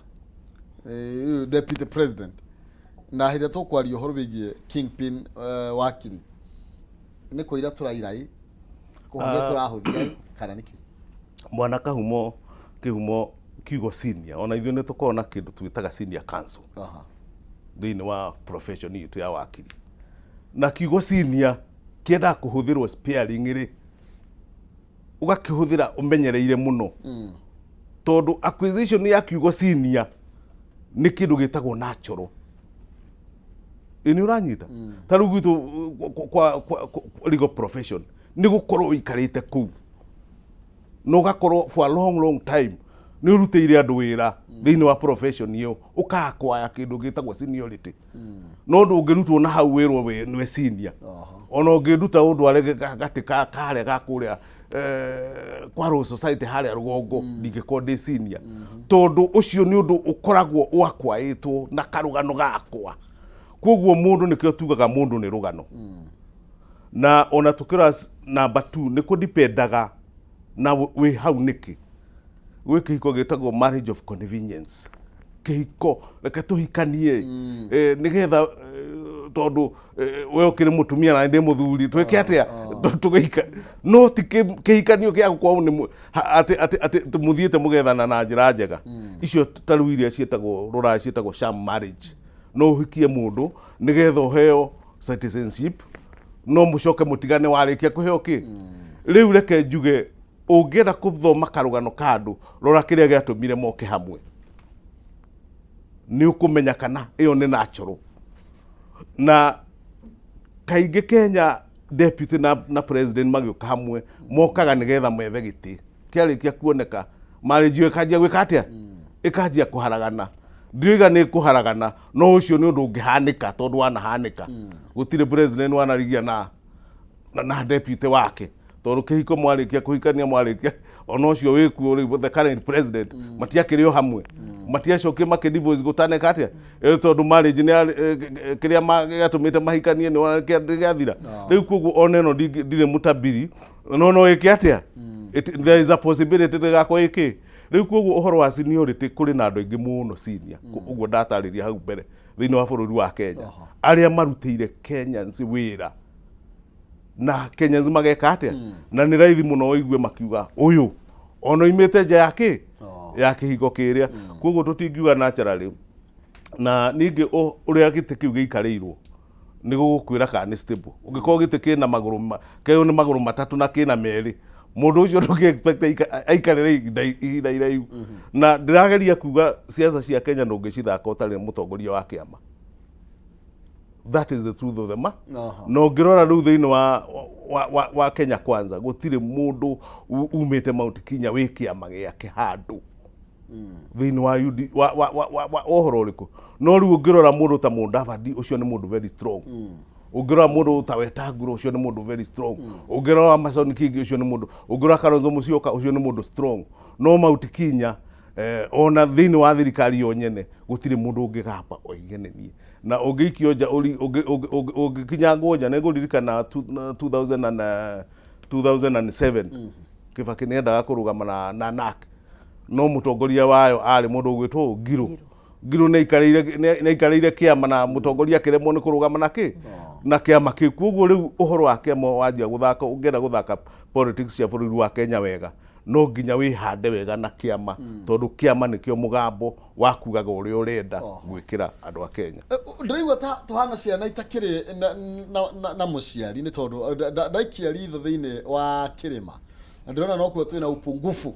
deputy president, na hĩndĩ ĩrĩa tũkwaria ũhoro wĩgiĩ kingpin, wakiri, nĩ kũira tũraira kũhũthia tũrahũthia kana nĩkĩ? Mwana Kahumo, Kĩhumo, kiugo senior, ona ithuĩ nĩ tũkoragwo na kĩndũ twĩtaga senior counsel thĩinĩ wa profession itũ ya wakiri, na kiugo senior kĩendaga kũhũthĩrwo sparing rĩ, ũgakĩhũthĩra ũmenyereire mũno, tondũ acquisition ya kiugo senior nĩ kĩndũ gĩtagwo natural. Ĩ nĩ ũranyita? Ta rĩu gwitũ kwa legal profession nĩ gũkorwo ũikarĩte kũu na ũgakorwo for a long, long time nĩ ũrutĩire andũ wĩra thĩinĩ wa profession ĩyo, ũkakwaya kĩndũ gĩtagwo seniority. No ndũngĩrutwo na hau wĩrwo nĩwe senior. Ona ũngĩnduta ũndware gatĩ ka karĩa ga kũrĩa kwa Law Society harĩa rũgongo, ndingĩkorwo ndĩ senior, tondũ ũcio nĩ ũndũ ũkoragwo wakwaĩtwo na karũgano gakwa. Koguo mũndũ, nĩkĩo tugaga mũndũ nĩ rũgano. Na ona tũkĩrora number two, nĩ kũdipendaga na wĩ hau nĩkĩ. Gwĩ kĩhiko gĩtagwo marriage of convenience, kĩhiko reke tũhikanie nĩgetha tondũ we ũkĩrĩ mũtumia na ndĩ mũthuri, twĩke atĩa tũgĩika, no ti kĩhikanio gĩa gũkorwo nĩ atĩ mũthiĩte mũgethana na njĩra njega. Icio ta rĩu iria ciĩtagwo rũraya ciĩtagwo sham marriage. No ũhikie mũndũ nĩgetha ũheo citizenship, no mũcoke mũtigane warĩkia kũheo kĩ. Rĩu reke njuge, ũngĩenda kũthoma karũgano ka andũ, rora kĩrĩa gĩatũmire moke hamwe, nĩ ũkũmenya kana ĩyo nĩ natural. Na kaingĩ Kenya deputy na president magĩũka hamwe mokaga nĩgetha methe gĩtĩ. Kĩarĩkia kuoneka, marriage ĩyo ĩkanjia gwĩka atĩa? Ĩkanjia kũharagana. Ndioiga nĩ kũharagana, no ũcio nĩ ũndũ ũngĩhanĩka, tondũ wanahanĩka. Gũtirĩ president wanarigia na deputy wake, tondũ kĩhiko mwarĩkia kũhikania, mwarĩkia ona ũcio wĩkuo rĩu, the current president, matiakĩrĩ o hamwe, matiacokire makĩ divorce gũtaneka atĩa. Tondũ marriage nĩ kĩrĩa gĩatũmĩte mahikanie nĩ gĩathira rĩu. Koguo ona ĩno ndirĩ mũtabiri, no ĩke atĩa? There is a possibility ndĩgakorwo ĩkĩ rĩu. Koguo ũhoro wa seniority, kũrĩ na andũ aingĩ mũno senior, ũguo ndatarĩria hau mbere, thĩinĩ wa bũrũri wa Kenya, arĩa marutĩire Kenyans wĩra na Kenyans mageka atĩa, na nĩ raithi mũno ũigue makiuga ũyũ ona oimĩte nja ya kĩ ya kĩhingo kĩrĩa. Koguo tũtingiuga naturally. Na ningĩ ũrĩa gĩtĩ kĩu gĩikarĩirwo nĩ gũgũkwĩra kana nĩ stable. Ũngĩkorwo gĩtĩ kĩna magũrũ kĩo nĩ magũrũ matatũ na kĩna merĩ, mũndũ ũcio ndũngĩ expect aikarĩre ihinda iraihu. Na ndĩrageria kuga siasa cia Kenya ndũngĩcithaka ũtarĩ mũtongoria wa kĩama. That is the truth of the ma. Na ũngĩrora rĩu thĩinĩ wa Kenya Kwanza, gũtirĩ mũndũ umĩte Mount Kenya wĩ kĩama gĩake handũ thĩinĩ wa UD, wa ũhoro ũrĩkũ. No rĩu ũngĩrora mũndũ ta Mudavadi, ũcio nĩ mũndũ very strong. Ũngĩrora mũndũ ta Wetangula, ũcio nĩ mũndũ very strong. Ũngĩrora Amason Kingi, ũcio nĩ mũndũ. Ũngĩrora Kalonzo Musyoka, ũcio nĩ mũndũ strong. No Mount Kenya, ona thĩinĩ wa thirikari yo nyene gũtirĩ mũndũ ũngĩgamba oige nĩ niĩ. Na ũngĩikio nja, ũngĩkinyangwo nja, nĩ ngũririkana 2000 and, 2007 Kibaki nĩ endaga kũrũgama na NARC, no mũtongoria wayo arĩ mũndũ ũgwĩtwo Ngiru. Ngiru nĩ aikarĩire kĩama na mũtongoria akĩremwo nĩ kũrũgama na kĩ na kĩama kĩu. Koguo rĩu ũhoro wa kĩama wanjia gũthaka, ũngĩenda gũthaka politics cia bũrũri wa Kenya wega, no nginya wĩhande wega na kĩama, tondũ kĩama nĩkĩo mũgambo wa kugaga ũrĩa ũrenda gwĩkĩra andũ a Kenya. Ndĩraigua ta tũhana ciana itakĩrĩ na mũciari, nĩ tondũ ndaikia ritho thĩinĩ wa kĩrĩma na ndĩrona nokuo twĩna upungufu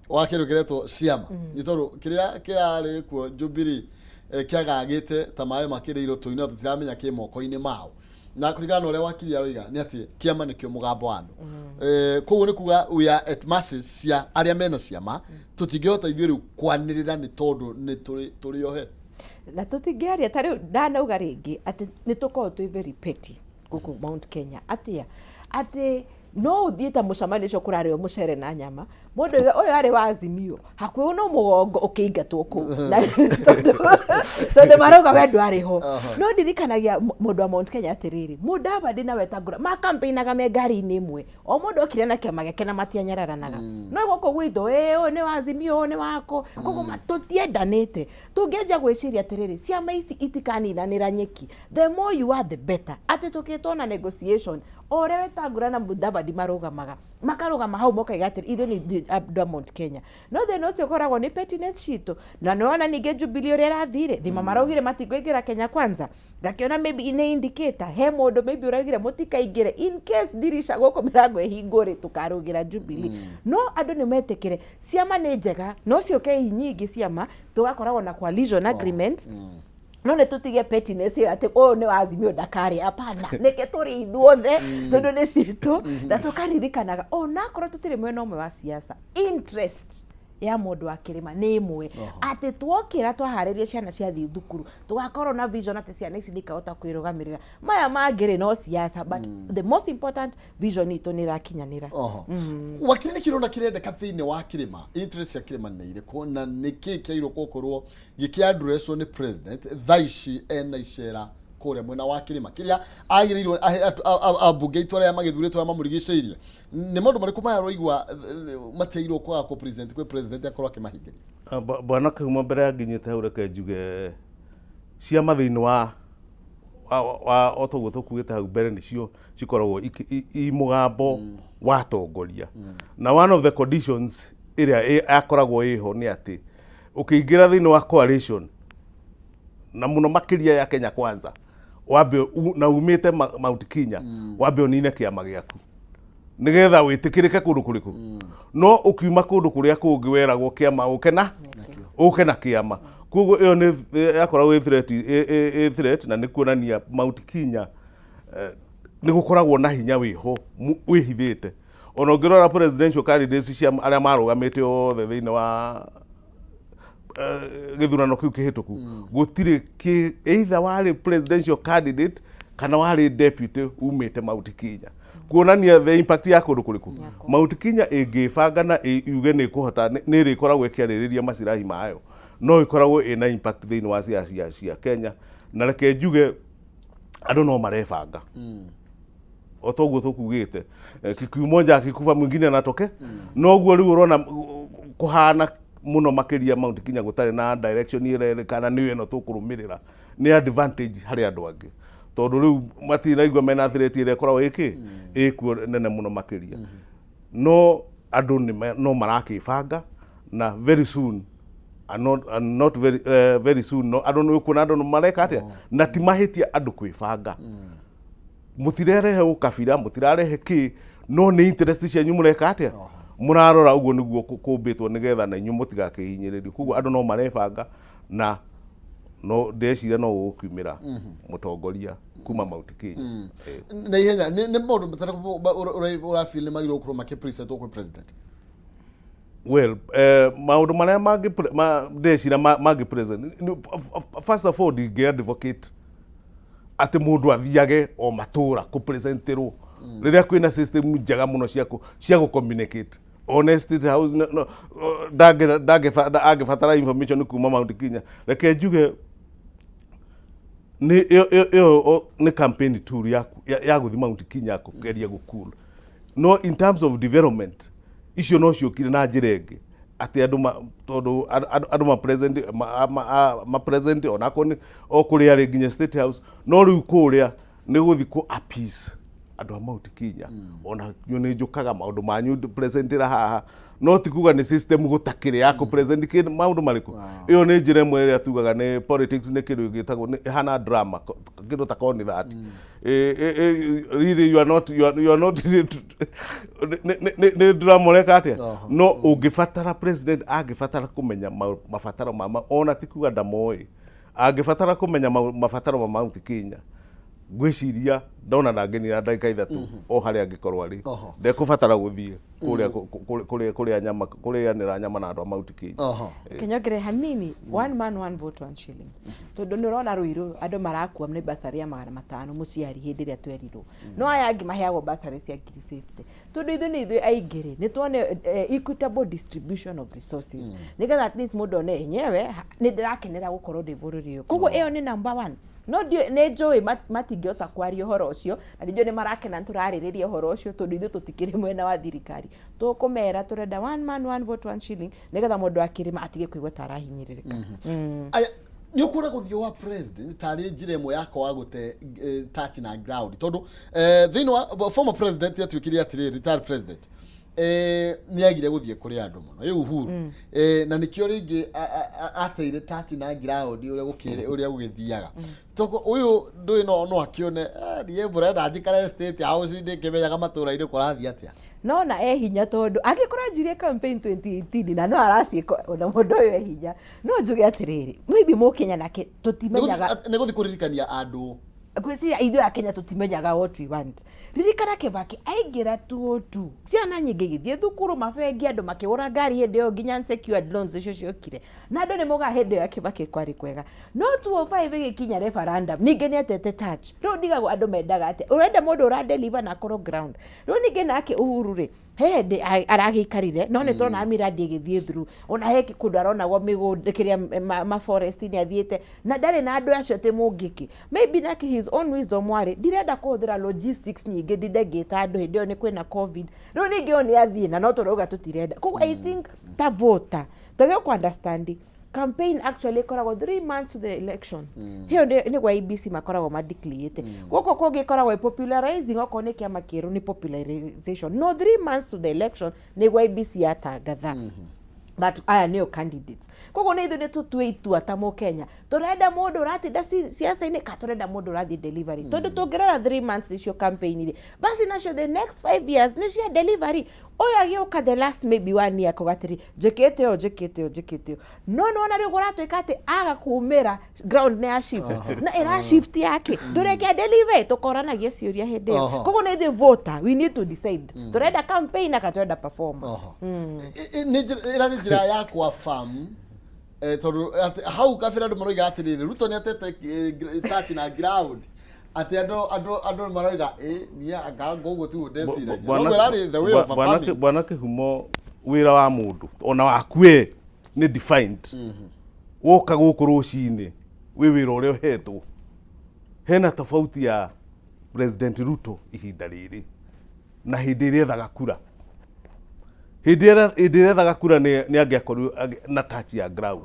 wa kĩndũ kĩretwo ciama, nĩ tondũ kĩrĩa kĩrarĩ kuo Jubilee kĩagagĩte ta maĩ makĩrĩ irũtũ-inĩ, na tũtiramenya kĩ moko-inĩ mao. Na kũringana na ũrĩa wakiri aroiga nĩ atĩ kĩama nĩkĩo mũgambo wa andũ. Koguo nĩ kuga we are at masses cia arĩa mena ciama, tũtingĩhota ithuĩ rĩu kwanĩrĩra nĩ tondũ nĩ tũrĩ ohe. Na tũtingĩaria ta rĩu ndanauga rĩngĩ atĩ nĩ tũkoragwo twĩ very petty gũkũ Mount Kenya, atĩa atĩ no ũthiĩ ta mũcemanio ũcio kũrarĩo mũcere na nyama, mũndũ ũyũ ũyũ arĩ wa Azimio hakuhĩ no mũgongo ũkĩingatwo kũu. Tondũ marauga we ndwarĩ ho. No ndirikanagia mũndũ wa Mount Kenya atĩrĩrĩ, Mudavadi na Wetangula makampeinaga me ngari-inĩ ĩmwe, o mũndũ okire na kĩama gĩake na matianyararanaga. No gũkũ gwitũ, ĩ ũyũ nĩ wa Azimio, ũyũ nĩ wako, koguo tũtiendanĩte. Tũngĩanjia gwĩciria atĩrĩrĩ, ciama ici itikaninanĩra nyeki, the more you are the better, atĩ tũkĩtwo na negotiation, o ũrĩa Wetangula na Mudavadi marũgamaga, makarũgama hau mokaiga atĩrĩ, ithuĩ nĩ ithuĩ andũ a Mount Kenya. No thĩna ũcio ũkoragwo nĩ pettiness citũ. Na nĩwona ningĩ Jubilee ũrĩa ĩrathire thima, maraugire matikũingĩra Kenya Kwanza. Ngakĩona maybe nĩ indicator he mũndũ maybe ũraugire mũtikaingĩre, in case ndirisha gũkũ mĩrango ĩhingwo rĩ, tũkarũgĩra Jubilee. No andũ nĩ metĩkĩre ciama nĩ njega, no ciũke i nyingĩ ciama, tũgakoragwo na coalition agreements. No nĩ tũtige pettiness ĩyo atĩ ũyũ nĩ wa Azimio ndakarĩ. Hapana, nĩke tũrĩ ithuothe tondũ nĩ citũ, na tũkaririkanaga onakorwo tũtirĩ mwena ũmwe wa siasa, interest ya mũndũ wa kĩrĩma nĩ ĩmwe, atĩ twokĩra twaharĩria ciana ciathiĩ thukuru, tũgakorwo na vision atĩ ciana ici nĩ ikahota kwĩrũgamĩrĩra. Maya mangĩ rĩ, no siasa, but the most important vision itũ nĩ ĩrakinyanĩra. Oho. Wakiri, nĩ kĩrona kĩrendeka thĩinĩ wa kĩrĩma, interest ya kĩrĩma nĩ irĩkũ, na nĩ kĩ kĩagĩrĩirwo gũkorwo gĩkĩaddresswo nĩ president thaa ici ena icera Kũrĩa mwena wa kĩrĩma kĩrĩa agĩrĩirwo ahe ambunge aitũ arĩa magĩthurĩtwo arĩa mamũrigicĩirie. Nĩ maũndũ marĩkũ maya ũraigua matiagĩrĩirwo kwaga kũ present kwĩ president akorwo akĩmahingĩria? Bwana Kĩhumo, mbere ya nginyĩte hau, reke njuge ciama thĩinĩ wa o toguo tũkuĩte hau mbere nĩcio cikoragwo i mũgambo wa atongoria, na one of the conditions ĩrĩa yakoragwo ĩho nĩ atĩ ũkĩingĩra thĩinĩ wa coalition, na mũno makĩria ya Kenya Kwanza, wambe na umĩte Mount Kenya, wambe ũnine kĩama gĩaku nigetha wĩtĩkĩrĩke kũndũ kũrĩkũ. No ũkiuma kũndũ kũrĩa kũngĩ weragwo kĩama ũke na ũke na kĩama. Koguo ĩyo nĩ yakoragwo ĩ threat, ĩ threat, na nĩ kuonania Mount Kenya nĩ gũkoragwo na hinya wĩho wĩhithĩte. Ona ũngĩrora presidential candidates cia arĩa marũgamĩte othe thĩinĩ wa gĩthurano kĩu kĩhĩtũku, gũtirĩ kĩ either warĩ presidential candidate kana warĩ deputy umĩte Mount Kenya, kuonania the impact ya kũndũ kũrĩkũ Mount Kenya ĩngĩbanga na yuge nĩ ĩkũhota, nĩ ĩrĩkoragwo ĩkĩarĩrĩria macirahi mayo, no ĩkoragwo ĩna impact thĩinĩ wa ciaca cia Kenya. Na reke njuge andũ no marebanga o toguo tũkugĩte, Kikuyu moja akikufa mwingine anatoke. Noguo rĩu ũrona kũhana mũno makĩria Mount Kenya gũtarĩ na direction ĩrerĩkana nĩyo ĩno tũkũrũmĩrĩra, nĩ advantage harĩ andũ angĩ, tondũ rĩu matiraigua mena threat ĩrĩa ĩkoragwo ĩkĩ ĩkuo nene mũno makĩria. No andũ no marakĩbanga na very soon and not very, very soon, no andũ nĩ ũkuona andũ mareka atĩa, na ti mahĩtia andũ kwĩbanga. Mũtirarehe ũkabira, mũtirarehe kĩ, no nĩ interest cianyu mũreka atĩa, mũrarora. Ũguo nĩguo kũmbĩtwo nĩgetha na inyuĩ mũtigakĩhinyĩrĩrio. Koguo andũ no marebanga na no ndeciria no gũkiumĩra mũtongoria kuma Mount Kenya. Na ihenya, nĩ maũndũ matarĩkũ ũrafeel nĩ magĩrĩirwo gũkorwo makĩpresentwo kwĩ president? Well, maũndũ marĩa mangĩ ndeciria mangĩ present, first of all, ndingĩ advocate atĩ mũndũ athiage o matũra kũpresenterwo rĩrĩa kwĩna system njega mũno cia gũ communicate. One State House no, angĩbatara information kuma Mount Kenya, reke njuge nĩ ĩyo nĩ campaign tool ya gũthiĩ Mount Kenya kũgeria gũcool. No in terms of development, icio no ciũkire na njĩra ĩngĩ atĩ andũ tondũ andũ ma present ma present onakorwo nĩ o kũrĩa rĩ nginya State House. No rĩu kũrĩa nĩ gũthiĩ kũ appease andũ a Mount Kenya, ona inyuĩ nĩ njũkaga maũndũ manyu presentĩra haha, no ti kuga nĩ system gũtakĩrĩ ya kũ present maũndũ marĩkũ. Ĩyo nĩ njĩra ĩmwe ĩrĩa tugaga nĩ politics, nĩ kĩndũ gĩtagwo nĩ ĩhana drama, kĩndũ ta concept. Really you are not nĩ drama ũreka atĩa. No ũngĩbatara president angĩbatara kũmenya mabataro ma ona ti kuga ndamoĩ, angĩbatara kũmenya mabataro ma Mount Kenya, ngwĩciria ndona ndangĩnina ndagĩka 3 o harĩa angĩkorwo arĩ. Ndekũbatara gũthiĩ kũrĩa kũrĩa nyama kũrĩanĩra nyama na andũ a Mount Kenya. Kinyongere hanini, one man, one vote, one shilling, tondũ nĩ ũrona Rũirũ andũ marakua nĩ basarĩ ya 500 mũciari hĩndĩ ĩrĩa twerirwo, no aya angĩ maheagwo basarĩ cia 50,000, tondũ ithuĩ nĩ ithuĩ aingĩ rĩ, nĩ tuone equitable distribution of resources, nĩgetha at least mũndũ one enyewe nĩ ndĩrakenera gũkorwo ndĩ bũrũri ũyũ. Koguo ĩyo nĩ number one. No ndiũĩ, nĩ njũĩ matingĩhota kwaria ũhoro ũcio, na nĩ njũĩ nĩ marakena nĩ tũrarĩrĩria ũhoro ũcio, tondũ ithuĩ tũtikĩrĩ mwena wa thirikari. Tũkũmera tũrenda one man, one vote, one shilling, nĩgetha mũndũ akĩrĩma atige kũigua ta arahinyĩrĩrĩka. Aya, nĩ ũkuona gũthiĩ wa president tarĩ njĩra ĩmwe ya kwaga gũte touch na ground, tondũ thĩinĩ wa former president atuĩkire atĩrĩrĩ, retired president nĩ agire gũthiĩ kũrĩ andũ mũno ĩ Uhuru, na nĩkĩo rĩngĩ ateire touch na ground ũrĩa gũkĩrĩ ũrĩa gũgĩthiaga, tondũ ũyũ ndũĩ no akĩone, "Ah, niĩ mũrenda njikare State House ndĩkĩmenyaga matũra-inĩ kũrathiĩ atĩa?" No na e hinya, tondũ angĩkorwo anjirie campaign 2018 na no araciĩka, ona mũndũ ũyũ e hinya. No njuge atĩrĩrĩ, maybe mũkenya nake tũtimenyaga. Nĩ gũthiĩ kũririkania andũ. Ngwĩciria ithuĩ a Kenya tũtimenyaga what we want. Ririkana Kibaki aingĩra 202, ciana nyingĩ igĩthiĩ thukuru, mabengi, andũ makĩgũra ngari hĩndĩ ĩyo, nginya unsecured loans icio ciokire, na andũ nĩ mogaga hĩndĩ ĩyo ya Kibaki kwarĩ kwega. No 205 ĩgĩkinya referendum, ningĩ nĩ atete touch. Rĩu ndigagwo andũ mendaga atĩa? Ũrenda mũndũ ũra deliver na akorwo ground. Rĩu ningĩ nake Uhuru rĩ, He hĩndĩ aragĩikarire, no nĩ tũrona miradi ĩgĩthiĩ through. Ona he kũndũ aronagwo mĩgũnda kĩrĩa ma forest nĩ athiĩte na ndarĩ na andũ acio atĩ mũngĩkĩ. Maybe nake his own wisdom warĩ, ndirenda kũhũthĩra logistics nyingĩ ndinde ngĩta andũ hĩndĩ ĩyo nĩ kwĩna COVID. Rĩu ningĩ ũyũ nĩ athiĩ na no tũrauga tũtirenda. Koguo I think ta voter twagĩrĩirwo kũ understand campaign actually ĩkoragwo 3 months to the election. Hiyo nĩguo IEBC makoragwo madeclarĩte. Gũkũ kũngĩ ĩkoragwo ĩ popularizing, okorwo nĩ kĩama kĩerũ nĩ popularization, no 3 months to the election nĩguo IEBC yatangatha that aya nĩo candidates. Koguo nĩ ithuĩ nĩ tũtue itua ta mũkenya, tũrenda mũndũ ũratinda siasa-inĩ ka tũrenda mũndũ ũrathiĩ delivery? Tondũ tũngĩrora 3 months icio campaign rĩ, basi nacio the next 5 years nĩ cia delivery. Ũyũ agĩũka the last maybe one year akauga atĩrĩ, njĩkĩte ũũ, njĩkĩte ũũ, njĩkĩte ũũ. No nĩwona rĩu kũratuĩka atĩ aga kumĩra, ground nĩ ya shift na ĩra shift yake ndũreke deliver, tũkoranagia ciũria hĩndĩ ĩyo. Koguo nĩ ithuĩ voter, we need to decide tũrenda campaign aka tũrenda performer. Oho. Ĩra nĩ njĩra ya kwa farm tondũ atĩ hau kabere andũ maroiga atĩrĩrĩ, Ruto nĩ atete touch na ground, atĩ andũ maroiga ĩ niĩ anga ũguo tiguo ndeciragia, no ĩrarĩ the way of a farming. Bwana Kĩhumo, wĩra wa mũndũ ona waku we nĩ defined. Woka gũkũ rũcinĩ wĩ wĩra ũrĩa ũhetwo. Hena tofauti ya President Ruto ihinda rĩrĩ na hĩndĩ ĩrĩa ethaga kura. Hĩndĩ ĩrĩa ethaga kura nĩ angĩakorirwo na touch ya ground,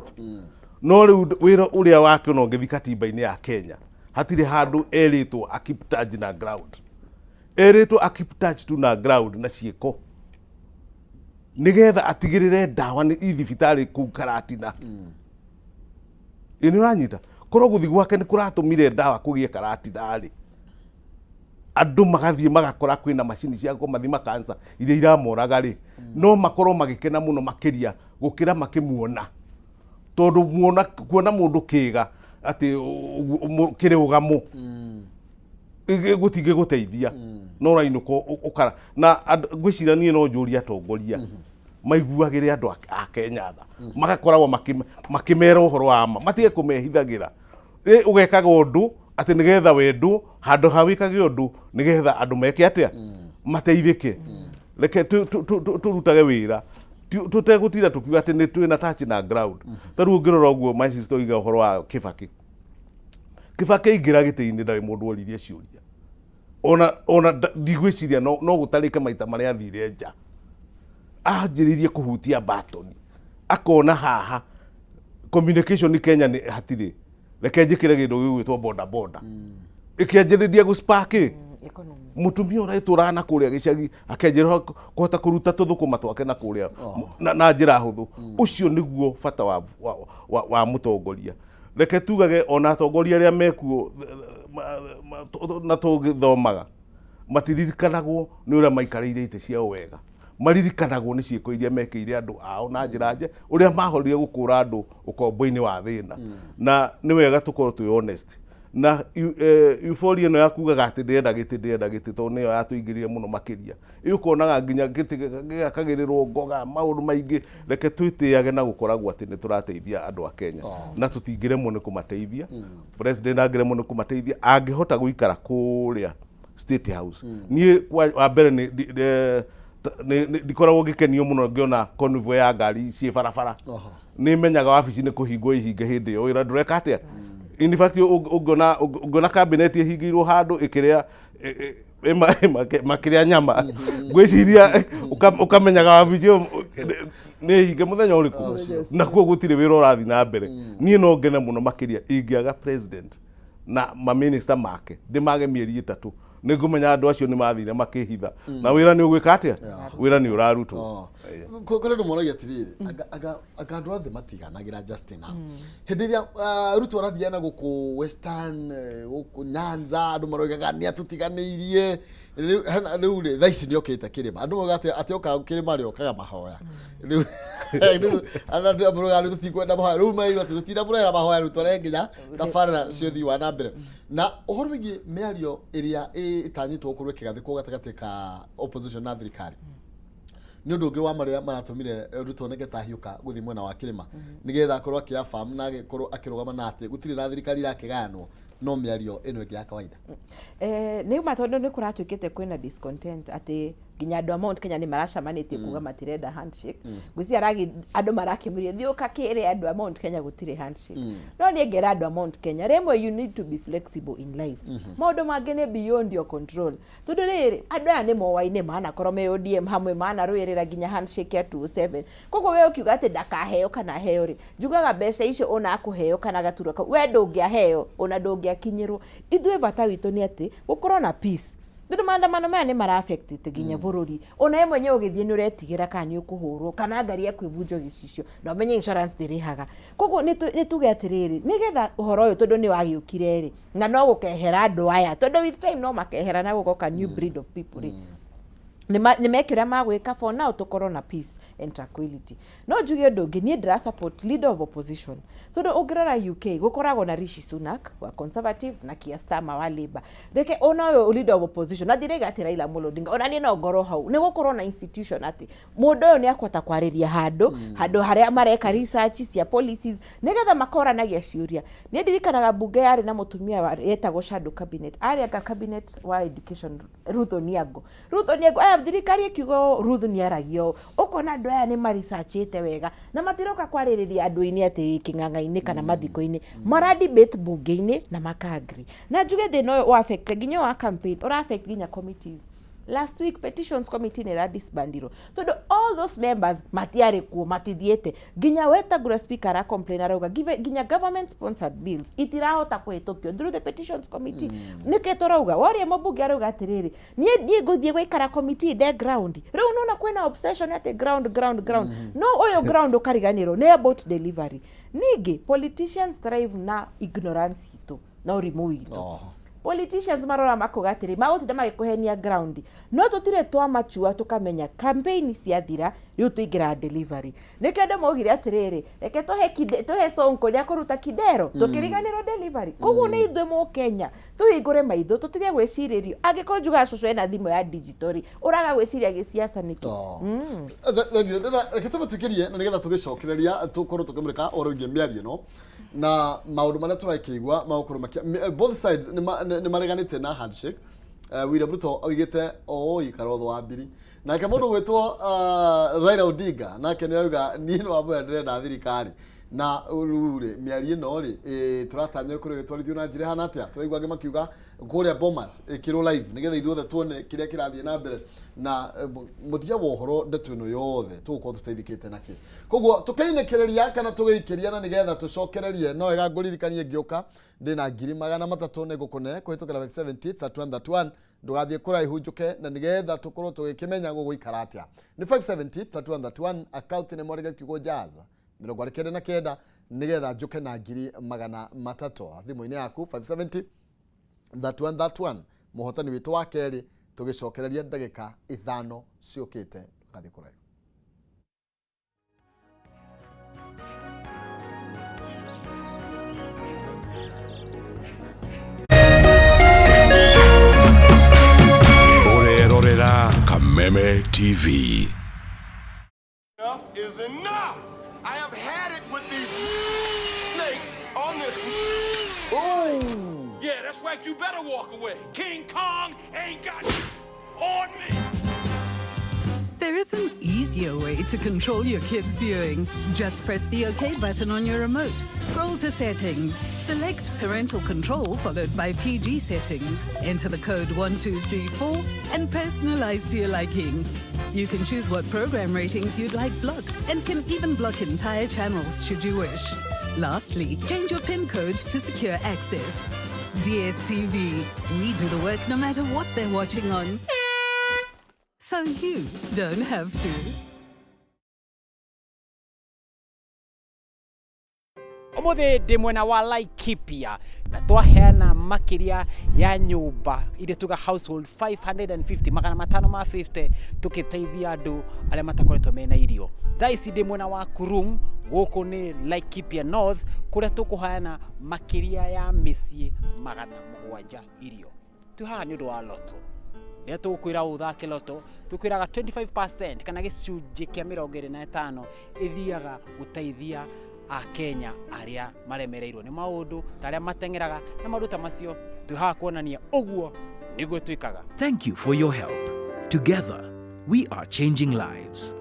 no rĩu wĩra ũrĩa wake, ona ũngĩthiĩ katiba-inĩ ya Kenya, hatirĩ handũ erĩtwo a keep touch na ground. Erĩtwo a keep touch tu na ground na ciĩko, nĩgetha atigĩrĩre ndawa nĩ i thibitarĩ kũu Karatina. Ĩ nĩ ũranyita, korwo gũthiĩ gwake nĩ kũratũmire ndawa kũgĩe Karatina rĩ, andũ magathiĩ magakora kwĩna macini cia kũmathima cancer iria iramoraga rĩ, no makorwo magĩkena mũno makĩria gũkĩra makĩmuona, tondũ muona kuona mũndũ kĩga atĩ kĩrũgamo gũtingĩgũteithia, no ũrainũka ũkara na ngwĩciria niĩ no njũrie atongoria maiguagĩre andũ a Kenya tha, magakoragwo makĩmera ũhoro wa ma, matige kũmehithagĩra. Ũgekaga ũndũ atĩ nĩgetha wendwo, handũ ha wĩkage ũndũ nĩgetha andũ meke atĩa, mateithĩke. Reke tũrutage wĩra tũtegũtinda tũkiuga atĩ nĩ twĩna touch na ground. Ta rĩu ũngĩrora ũguo, my sister oiga ũhoro wa Kĩbakĩ. Kĩbakĩ aingĩra gĩtĩ-inĩ ndarĩ mũndũ oririe ciũria. Ona ndigwĩciria no gũtarĩke maita marĩa athire nja. Anjĩrĩirie kũhutia batoni, akona haha communication Kenya nĩ hatirĩ, reke njĩkĩre kĩndũ gĩgwĩtwo boda boda, ĩkĩanjĩrĩria gũspark economy. Mũtumia ũretũraga na kũrĩa gĩcagi akĩanjĩrĩra kũhota kũruta tũthũkũma twake na kũrĩa na njĩra hũthũ. Ũcio nĩguo bata wa mũtongoria. Reke tugage ona atongoria arĩa mekuo na tũgĩthomaga matiririkanagwo nĩ ũrĩa maikarĩire itĩ ciao wega, maririkanagwo nĩ ciĩko iria mekĩire andũ ao na njĩra nje, ũrĩa mahorire gũkũra andũ ũkombo-inĩ wa thĩna. Na nĩ wega tũkorwo twĩ honest na euphoria ĩno ya kugaga atĩ ndĩrenda gĩtĩ, ndĩrenda gĩtĩ, tondũ nĩyo yatũingĩrire mũno makĩria. Ĩ ũkonaga nginya gĩtĩ gĩakagĩrĩrwo ngoga maũndũ maingĩ. Reke twĩtĩage na gũkoragwo atĩ nĩ tũrateithia andũ a Kenya, na tũtingĩremwo nĩ kũmateithia. President angĩremwo nĩ kũmateithia, angĩhota gũikara kũrĩa State House. Niĩ wa mbere nĩ ndikoragwo ngĩkenio mũno ngĩona convoy ya ngari ciĩ barabara. Nĩ menyaga wabici nĩ kũhingwo ihinge hĩndĩ ĩyo, wĩra ndũreka atĩa. In fact, ũngĩona cabinet ĩhingĩirwo handũ ĩkĩrĩa makĩrĩa nyama, ngwĩciria ũkamenyaga wabici ĩyo nĩ hinge mũthenya ũrĩkũ, nakuo gũtirĩ wĩra ũrathiĩ na mbere. Niĩ no ngene mũno makĩria ingĩaga president na maminista make ndĩmage mĩeri 3, nĩ ngũmenya andũ acio nĩ mathire makĩhitha na wĩra nĩ ũgwĩka atĩa, wĩra nĩ ũrarutwo. Kũrĩ andũ moragia atĩrĩrĩ, anga andũ othe matiganagĩra Justina hĩndĩ ĩrĩa Ruto arathiĩ na gũkũ Western, gũkũ Nyanza, andũ maroigaga nĩ atũtiganĩirie. Rĩu rĩ, thaa ici nĩ okĩte kĩrĩma, andũ moigaga atĩ oka kĩrĩma rĩ, okaga mahoya. Rĩu andũ maroigaga rĩu tũtikwenda mahoya, rĩu maraigua atĩ tũtinamũrehera mahoya, rĩu tware nginya tabarĩra cia ũthii wa na mbere. Na ũhoro wĩgiĩ mĩario ĩrĩa ĩtanyĩtwo gũkorwo ĩkĩgathĩkwo gatagatĩ ka opposition na thirikari, nĩ ũndũ ũngĩ wa marĩa maratũmire Ruto oneke ta ahiũka gũthiĩ mwena wa kĩrĩma, nĩgetha akorwo akĩ-affirm na agĩkorwo akĩrũgama na atĩ gũtirĩ na thirikari irakĩgayanwo, no mĩario ĩno ĩngĩ ya kawaida. Nĩ ma, tondũ nĩ kũratuĩkĩte kwĩna discontent atĩ Nginya andũ a Mount Kenya nĩ maracamanĩtie kuga matirenda handshake. Ngwĩciria aragi andũ marakĩmũria thiĩ ũkakĩre andũ a Mount Kenya gũtirĩ handshake. No niĩ ngera andũ a Mount Kenya, rĩmwe you need to be flexible in life. Maũndũ mangĩ nĩ beyond your control, tondũ rĩrĩ, andũ aya nĩ moaine, manakorwo me ODM hamwe, manarũĩrĩra nginya handshake ya 207. Koguo we ũkiuga atĩ ndakaheo kana aheo rĩ, njugaga mbeca icio ona akũheo kana gaturwa kau, we ndũngĩaheo ona ndũngĩakinyĩrwo. Ithuĩ bata witũ nĩ atĩ gũkorwo na peace, tondũ maandamano maya nĩ mara affect nginya bũrũri. Ona we mwenyewe ũgĩthiĩ nĩ ũretigĩra kana nĩ ũkũhũrwo kana ngari yaku ĩbunjwo gĩcicio, na ũmenye insurance ndĩrĩhaga. Koguo nĩ tuge atĩrĩrĩ, nĩgetha ũhoro ũyũ, tondũ nĩ wagĩũkire rĩ, na no gũkehera andũ aya, tondũ with time no makehera na gũgoka new breed of people rĩ, nĩ meke ũrĩa magwĩka. For now tũkorwo na peace and tranquility. No njuge ũndũ ũngĩ, niĩ ndĩra support leader of opposition, tondũ ũngĩrora UK gũkoragwo na Rishi Sunak wa Conservative na Keir Starmer wa Labour. Reke ona ũyũ leader of opposition, na ndiraiga atĩ Raila Amolo Odinga, ona niĩ no ngorwo hau, nĩ gũkorwo na institution atĩ mũndũ ũyũ nĩ akũhota kwarĩria handũ harĩa mareka research cia policies, nĩgetha makoranagia ciũria. Niĩ ndirikanaga mbunge yarĩ na mũtumia yetagwo shadow cabinet, arĩ anga cabinet wa education, Ruth Oniango. Ruth Oniango aya, thirikari ĩkiuga Ruth nĩ aragia ũũ, ũkona andũ aya nĩ maresearchĩte wega na matiroka kwarĩrĩria andũ-inĩ atĩ kĩng'ang'a-inĩ kana mathiko-inĩ, mara debate mbunge-inĩ na maka agree. Na njuge thĩna ũyũ wa affect nginya wa campaign, ũra affect nginya committees. Last week petitions committee nĩ ĩradisbandirwo tondũ all those members matiarĩ kuo, matithiĩte. Nginya Wetangula, speaker, ara complain, arauga nginya government sponsored bills itirahota kũhĩtũkio through the petitions committee. Nĩkĩ tũrauga woria mũmbunge arauga atĩrĩrĩ, niĩ ngũthiĩ gũikara committee nde ground. Rĩu nona kwĩna obsession atĩ ground, ground, ground, no ũyũ ground ũkariganĩrwo nĩ about delivery. Ningĩ politicians thrive na ignorance itũ na ũrimũ witũ. Politicians marora makuga atĩrĩ, magũtinda magĩkũhenia ground, no tũtirĩ twamachua tũkamenya campaign ciathira, rĩu tũingĩraga delivery. Nĩkĩo andũ maugire atĩrĩrĩ, reke tũhe Sonko nĩ akũruta Kidero, tũkĩriganĩrwo delivery. Koguo nĩ ithuĩ mũkenya tũhingũre maitho, tũtige gwĩcirĩrio. Angĩkorwo njugaga cũcũ ena thimũ ya digital rĩ, ũraga gwĩciria gĩciaca nĩkĩ? Thank you. Reke tũmĩtuĩkĩrie na nĩgetha tũgĩcokereria tũkorwo tũkĩmũrĩka ũhoro wĩgiĩ mĩario ĩno na maũndũ marĩa tũrakĩigua magũkorwo both sides nĩ mareganĩte na handshake. William Ruto oigĩte oi Karotho wa mbiri, nake mũndũ gwĩtwo Raila Odinga nake nĩ arauga niĩ nĩ wamwĩra ndĩrenda thirikari. Na rĩu rĩ, mĩario ĩno rĩ, tũratanya ĩkorwo ĩgĩtwarithio na njĩra ĩhana atĩa? Tũraigua angĩ makiuga kũrĩa Bomas ĩkĩrwo live nĩgetha ithuothe tuone kĩrĩa kĩrathiĩ na mbere na mũthia wa ũhoro, ndeto ĩno yothe tũgũkorwo tũteithĩkĩte nakĩ. Koguo tũkĩinĩkĩrĩria kana tũgĩikĩria na nĩgetha tũcokererie, no wega ngũririkanie ngĩũka ndĩna 300,000 nĩ ngũkũne kũhĩtũkĩra 570 31 31. Ndũgathiĩ kũraihu, njũke na nĩgetha tũkorwo tũgĩkĩmenya gũgũikara atĩa. Nĩ 570 31 31, account nĩ mwarĩge kiugo Jaza 99, nĩgetha njũke na 300,000 thimũ-inĩ yaku, 570 31 31. Mũhotani witũ wa kerĩ tũgĩcokereria ndagĩka 5 ciũkĩte. Ndũgathiĩ kũraihu. Ũrerorera Kameme TV. Enough is enough. I have had it with these snakes on this. Yeah, that's right. You better walk away. King Kong ain't got on me. There is an easier way to control your kids' viewing. Just press the OK button on your remote, scroll to settings, select parental control followed by PG settings, enter the code 1234 and personalize to your liking. You can choose what program ratings you'd like blocked and can even block entire channels should you wish. Lastly, change your PIN code to secure access. DSTV. We do the work no matter what they're watching on. So you don't have to. Umuthi ndi mwena wa Laikipia na twaheana makiria ya nyumba iria tuga household 550, 550, tukiteithia andu aria matakoretwo mena irio. Thaa ici ndi mwena wa Kurum, guku ni Laikipia North, kuria tukuheana makiria ya mĩciĩ 700 irio. Twĩ haha nĩ ũndũ wa loto. Rĩrĩa tũgũkwĩra ũthake loto, tũkwĩraga 25% kana gĩcunjĩ kĩa 25 ĩthiaga gũteithia akenya arĩa maremereirwo nĩ maũndũ ta arĩa mateng'eraga na maũndũ ta macio. Twĩ haha kuonania ũguo nĩguo twĩkaga. Thank you for your help. Together, We are changing lives.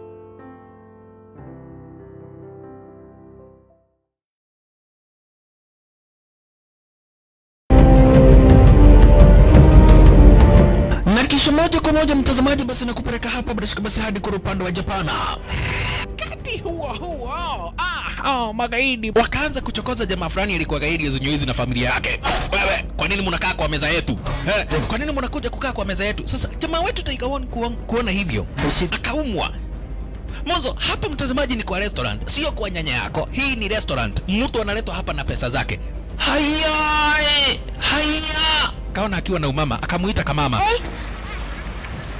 Na kisha moja kwa moja mtazamaji, basi nakupeleka hapa bila shaka basi hadi kwa upande wa Japana. Wakati huo huo, oh, magaidi wakaanza kuchokoza jamaa fulani alikuwa gaidi ya na familia yake. Wewe, kwa nini mnakaa kwa meza yetu? Eh, kwa nini mnakuja kukaa kwa meza yetu? Sasa jamaa wetu Tiger One kuona hivyo akaumwa. Mwanzo hapa mtazamaji, ni kwa restaurant, sio kwa nyanya yako. Hii ni restaurant, mtu analetwa hapa na pesa zake. Haya, haya, kaona akiwa na umama, akamuita kamama. Hey.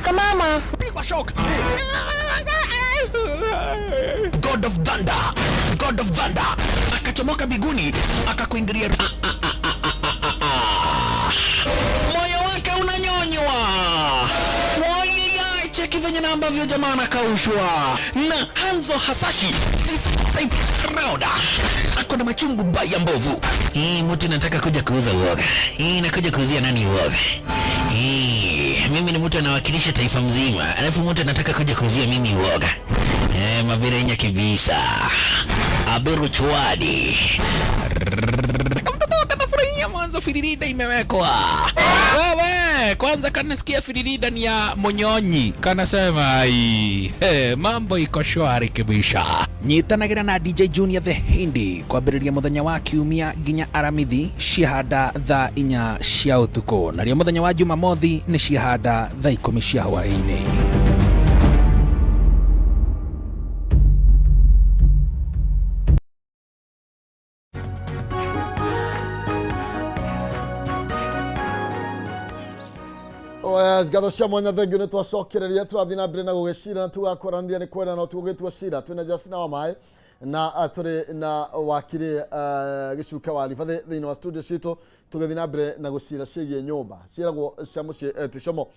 Kamama, pigwa shock. God of Thunder, God of Thunder akachomoka biguni akakuingilia. Ah, ah, ah, Moyo wake unanyonywa. Wayayai, cheki venye na ambavyo jamaa anakaushwa na Hanzo Hasashi is proud. Ako na machungu baya mbovu. Hii mtu nataka kuja kuuza uoga. Hii nakuja kuuzia nani uoga? Hii mimi ni mtu anawakilisha taifa mzima, alafu mtu anataka kuja kuuzia mimi uoga. Eh, mavirenya kibisa. Aberu chwadi. Kamtoto kanafurahia mwanzo firirida imewekwa. Wewe, kwanza kanasikia firirida ni ya Monyonyi. Kanasema ai, hey, mambo iko shwari kibisha. Nyitanagira na DJ Junior the Hindi kwambĩrĩria mũthenya wa kiumia nginya aramithi ciahanda thaa 4 cia ũtukũ, narĩo mũthenya wa Jumamothi nĩ ciahanda thaa 10 cia hwaĩ-inĩ. Ngatho cia mwanya, thengiũ nĩ twacokereria tũrathiĩ na mbere na gũgĩcira na tugakwaranĩria nĩ kwenda no tũgũgĩtua cira. Twĩna Justina wa maĩ na tũrĩ na wakiri Gĩcuke wa Ribathĩ thĩinĩ wa studio citũ, tũgĩthiĩ na mbere na gũcira ciĩgiĩ nyũmba ciĩragwo cia mũciĩ ticomo.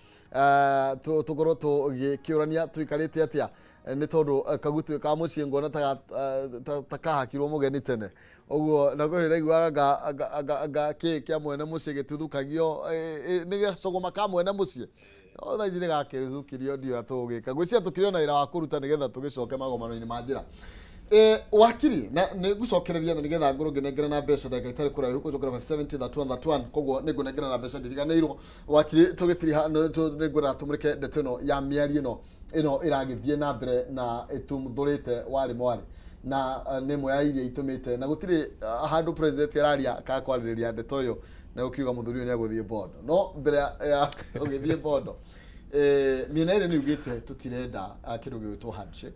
Tũkorwo tũgĩkĩũrania tũikarĩte atĩa, nĩ tondũ kagutu ka mũciĩ nguona ta kahakirwo mũgeni tene ũguo, na kwĩ ndaiguaga anga kĩ kĩa mwene mũciĩ gĩtuthũkagio nĩ gacogoma ka mwene mũciĩ. O thaa ici nĩ gakĩthũkirio, ndiũĩ tũgũgĩka. Ngwĩciria tũkĩrĩ ona wĩra wa kũruta nĩgetha tũgĩcoke magomano-inĩ ma njĩra. Wakiri, na nĩ ngũcokereria na nĩgetha ngorwo ngĩnengera na mbeca ndagĩka itarĩ kũraihu kũjokera 570 31 31, koguo nĩ ngũnengera na mbeca ndiriganĩirwo. Wakiri, tũgĩtiriha nĩ ngwenda tũmũrĩke ndeto ĩno ya mĩario ĩno ĩragĩthiĩ na mbere na ĩtumuthũrĩte warĩ mwarĩ, na nĩ ĩmwe ya iria itũmĩte na gũtirĩ handũ president araria ka kwarĩrĩria ndeto ĩyo na gũkiuga mũthuri ũyũ nĩ agũthiĩ bondo. No mbere ya ũgĩthiĩ bondo, mĩena ĩrĩ nĩ yugĩte tũtirenda kĩndũ gĩgwĩtwo handshake,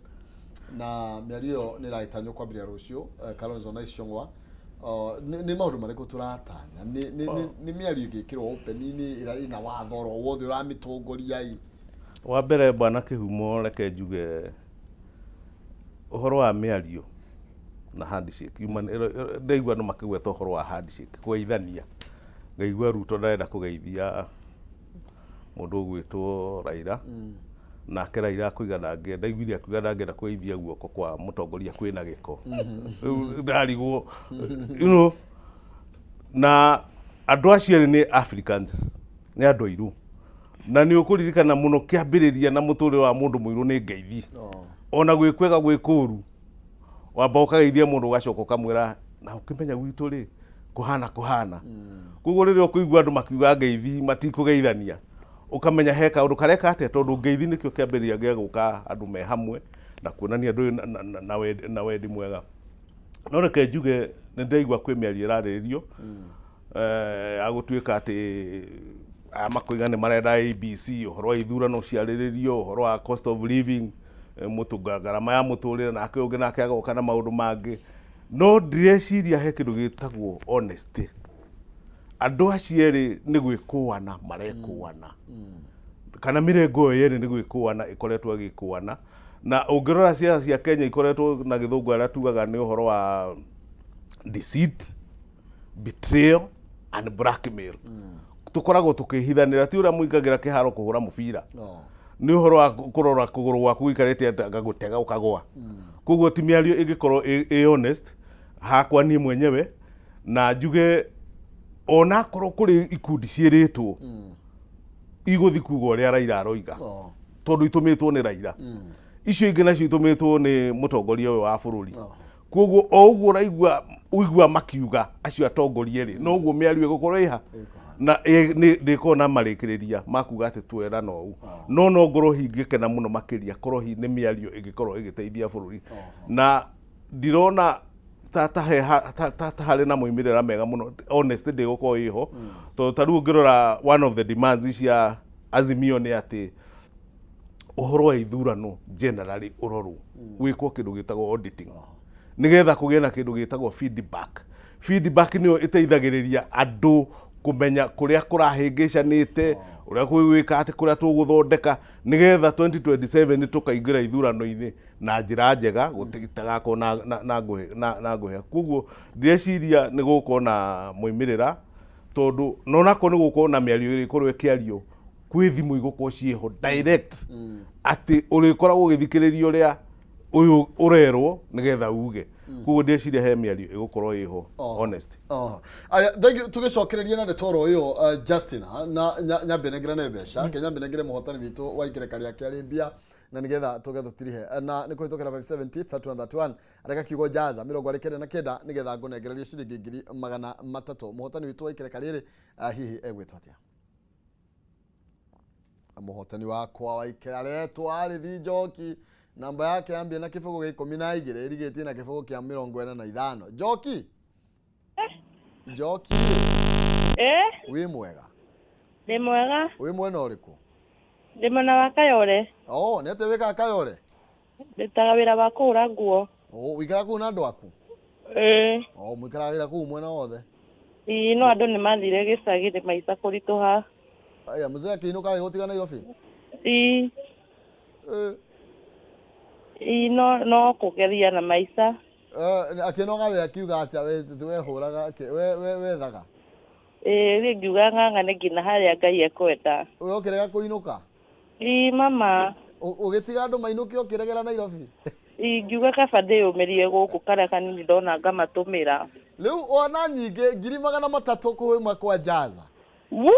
na mĩario ĩyo nĩ ĩragĩtanywo kwambĩrĩria rũciũ. Kalonzo na Ichung'wa, nĩ maũndũ marĩkũ tũratanya? Nĩ mĩario ĩngĩkĩrwo open-inĩ ĩna watho oro wothe ũramĩtongoria ĩ? Wa mbere, bwana Kĩhumo, reke njuge ũhoro wa mĩario na handshake. Ndaigua andũ makĩgweta ũhoro wa handshake, kũgeithania, ngaigua Ruto ndarenda kũgeithia mũndũ ũgwĩtwo Raila, nake Raila akũiga ndangĩenda, ndaiguire akiuga ndangĩenda kũgeithia guoko kwa mũtongoria kwĩna gĩko. Rĩu ndarigwo, na andũ acio erĩ nĩ Africans, nĩ andũ airũ, na nĩ ũkũririkana mũno kĩambĩrĩria na mũtũrĩre wa mũndũ mũirũ nĩ ngeithi. Ona gwĩ kwega gwĩ kũru, wamba ũkageithia mũndũ ũgacoka ũkamwĩra na ũkĩmenya gwitũ rĩ kũhana kũhana. Koguo rĩrĩa ũkũigua andũ makiuga ngeithi matikũgeithania, ũkamenya he kaũndũ kareka atĩa, tondũ ngeithi nĩkĩo kĩambĩrĩria gĩa gũka andũ me hamwe na kuonania andũ na wendi mwega. No reke njuge nĩ ndaigua kwĩ mĩario ĩrarĩrĩrio ya gũtuĩka atĩ aya makoiga nĩ marenda ABC, ũhoro wa ithurano ciarĩrĩrio, ũhoro wa cost of living, mũtũnga ngarama ya mũtũrĩre, nake ũngĩ nake agoka na maũndũ mangĩ. No ndireciria he kĩndũ gĩtagwo honesty. Andũ acio erĩ nĩ gwĩkũana marekũana, kana mĩrengo ĩyo yerĩ nĩ gwĩkũana ĩkoretwo ĩgĩkũana. Na ũngĩrora ciaca cia Kenya ikoretwo na gĩthũngũ arĩa tugaga nĩ ũhoro wa deceit, betrayal and blackmail. Tũkoragwo tũkĩhithanĩra, ti ũrĩa mũingagĩra kĩharo kũhũra mũbira, nĩ ũhoro wa kũrora kũgũrũ gwaku gũikarĩte atĩa, ngagũtega ũkagũa. Koguo ti mĩario ĩngĩkorwo ĩ honest hakwa niĩ mwenyewe, na njuge onakorwo kũrĩ ikundi ciĩrĩtwo igũthi kuga ũrĩa Raila aroiga. Tondũ itũmĩtwo nĩ Raila, icio ingĩ nacio itũmĩtwo nĩ mũtongoria ũyũ wa bũrũri. Koguo o ũguo ũraigua ũigua makiuga acio atongoria rĩ, noguo mĩario ĩgũkorwo ĩha na ndĩkorwo na marĩkĩrĩria ma kuga atĩ twerana ũũ. No ngorwo hihi ngĩkena mũno makĩria korwo hihi nĩ mĩario ĩngĩkorwo ĩgĩteithia bũrũri, na ndirona ta he ta harĩ na moimĩrĩra mega mũno, honest, ndĩgũkorwo ĩho, tondũ ta rĩu ũngĩrora one of the demands cia Azimio nĩ atĩ ũhoro wa ithurano generally ũrorwo, wĩkwo kĩndũ gĩtagwo auditing, nĩgetha kũgĩe na kĩndũ gĩtagwo feedback. Feedback nĩyo ĩteithagĩrĩria andũ kũmenya kũrĩa kũrahĩngĩcanĩte, ũrĩa kwĩgwĩka atĩ kũrĩa tũgũthondeka, nĩgetha 2027 tũkaingĩra ithurano-inĩ na njĩra njega, gũtagakorwo na ngũhĩa. Koguo ndĩreciria nĩ gũgũkorwo na moimĩrĩra, tondũ no onakorwo nĩ gũgũkorwo na mĩario ĩrĩkorwo ĩkĩario kwĩ thimũ igũkorwo ciĩho direct, atĩ ũrĩkoragwo ũgĩthikĩrĩria ũrĩa ũyũ ũrerwo nĩgetha uge. Koguo ndĩreciria he mĩario ĩgũkorwo ĩho, honest. Oh. Aya, thank you. Tũgĩcokereria na ndeto oro ĩyo, Justin, ha, na nyambe nengerane mbeca, ke nyambe nengere mũhotani witũ wa ikereka rĩake arĩ mbia, na nĩgetha tũge tũtirihe na nĩ kũhĩtũkĩra 570 31 31, reka kiugo jaza 49 nĩgetha ngũnengererie ciringi 300,000. Mũhotani witũ wa ikereka rĩrĩ, hihi egwĩtwo atĩa? Mũhotani wakwa wa ikera retwo Arĩthi Njoki, namba yake yambie na kĩbũgũ gĩa 12, ĩrigĩtie na kĩbũgũ kĩa 45. Njoki, Njoki. Eh? Wĩ mwega? Ndĩ mwega. Wĩ mwena ũrĩkũ? Ndĩ mwena wa Kayore. Oh, nĩ atĩa wĩkaga Kayore? Ndutaga wĩra wa kũhũra nguo. Oh, wĩikaraga kũu na andũ aku? Ĩĩ. Oh, mũikaraga wĩra kũu mwena wothe? Ĩĩ, no andũ nĩ mathire gĩcagi nĩ maica kũritũha. Aya, mzee akĩinũka agĩgũtiga Nairobi? Ĩĩ. Eh. Ĩĩ, no kũgeria na maica. Eh, akĩnoga we akiuga aca, we wehũraga we wethaga? Ĩĩ, niĩ ngiuga ng'ang'ane nginya harĩa Ngai ekwenda. We ũkĩrega kũinũka? Ĩĩ mama. Ũgĩtiga andũ mainũke ũkĩregera Nairobi? Ĩĩ, ngiuga kaba ndĩyũmĩrie gũkũ, karĩa kanini ndona ngamatũmĩra. Rĩu ona nyingĩ 300,000 kuma kwa Jaza. Wuu,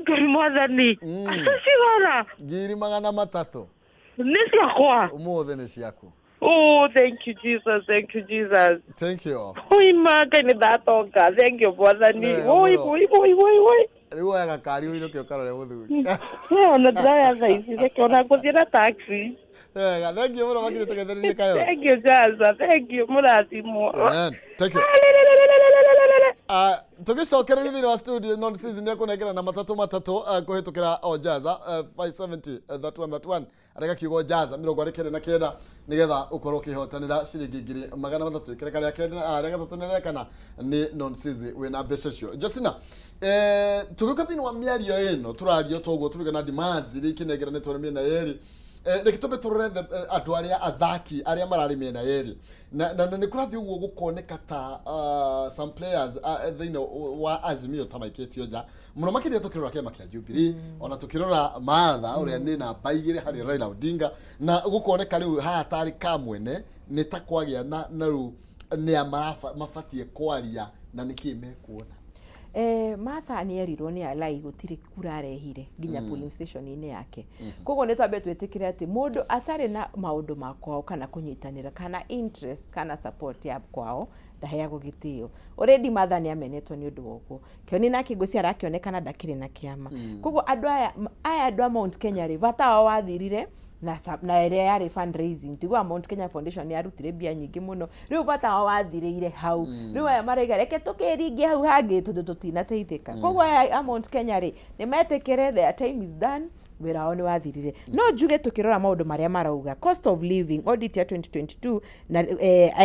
Ngai mwathani. Cigora. 300,000. Nĩ ciakwa. Ũmũthĩ nĩ ciaku. Oh, thank you Jesus, thank you Jesus. Thank you. Oi ma, Ngai nĩ ndatonga. Thank you mwathani. Wega Oi, mũno. oi, oi, oi, oi. Rĩu oya gakari ũinũke ũkarore mũthuri. Ona ndĩroya thaa ici, reke ona ngũthiĩ na taxi. Wega, thank you mũno makĩria, tũgethererie Kayore. Thank you Jaza, thank you, mũrathimwo. Amen. Thank you. Tũgĩcokereria thĩinĩ wa studio, non season nĩ ekũnengera na matatũ matatũ, kũhĩtũkĩra o Jaza, 570 31 31, reka kiugo jaza 49 nĩgetha ũkorwo ũkĩhotanĩra ciringi 300,000. Ikereka rĩa kenda, rĩa gatatũ na rĩa kana nĩ non season wĩna mbeca icio. Justina, tũgĩũka thĩinĩ wa mĩario ĩno tũrario toguo tũruga na demands iria ikĩnengeranĩtwo nĩ mĩena yerĩ, reke tũmbe tũrore andũ arĩa athaki arĩa mararĩ mĩena yerĩ, na nĩ kũrathiĩ ũguo gũkoneka ta some players thĩinĩ wa Azimio ta maikĩtio nja mũno makĩria, tũkĩrora kĩama kĩa Jubilee, ona tũkĩrora Martha ũrĩa nĩ namba 2 harĩ Raila Odinga, na gũkoneka rĩu haha tarĩ kamwene nĩ ta kwagĩa na rĩu nĩa mabatiĩ kwaria na nĩkĩ mekuona. Martha nĩ erirwo nĩ Alai gũtirĩ kura arehire nginya polling station-inĩ yake. Koguo nĩ twambe twĩtĩkĩre atĩ mũndũ atarĩ na maũndũ ma kwao kana kũnyitanĩra kana interest kana support ya kwao ndaheagwo gĩtĩo. Already Martha nĩ amenetwo nĩ ũndũ wa ũguo. Kĩoni nake ngwĩciria arakĩonekana ndakĩrĩ na kĩama. Koguo andũ aya andũ a Mount Kenya rĩ, bata wao wathirire na ĩrĩa yarĩ fundraising, tiguo Mount Kenya Foundation nĩ yarutire mbia nyingĩ mũno. Rĩu bata wao wathirĩire hau. Rĩu aya maraiga reke tũkĩringie hau hangĩ tondũ tũtinateithĩka. Koguo aya a Mount Kenya rĩ, nĩ metĩkĩre their time is done, wĩra wao nĩ wathirire. No njuge tũkĩrora maũndũ marĩa marauga, cost of living audit ya 2022 na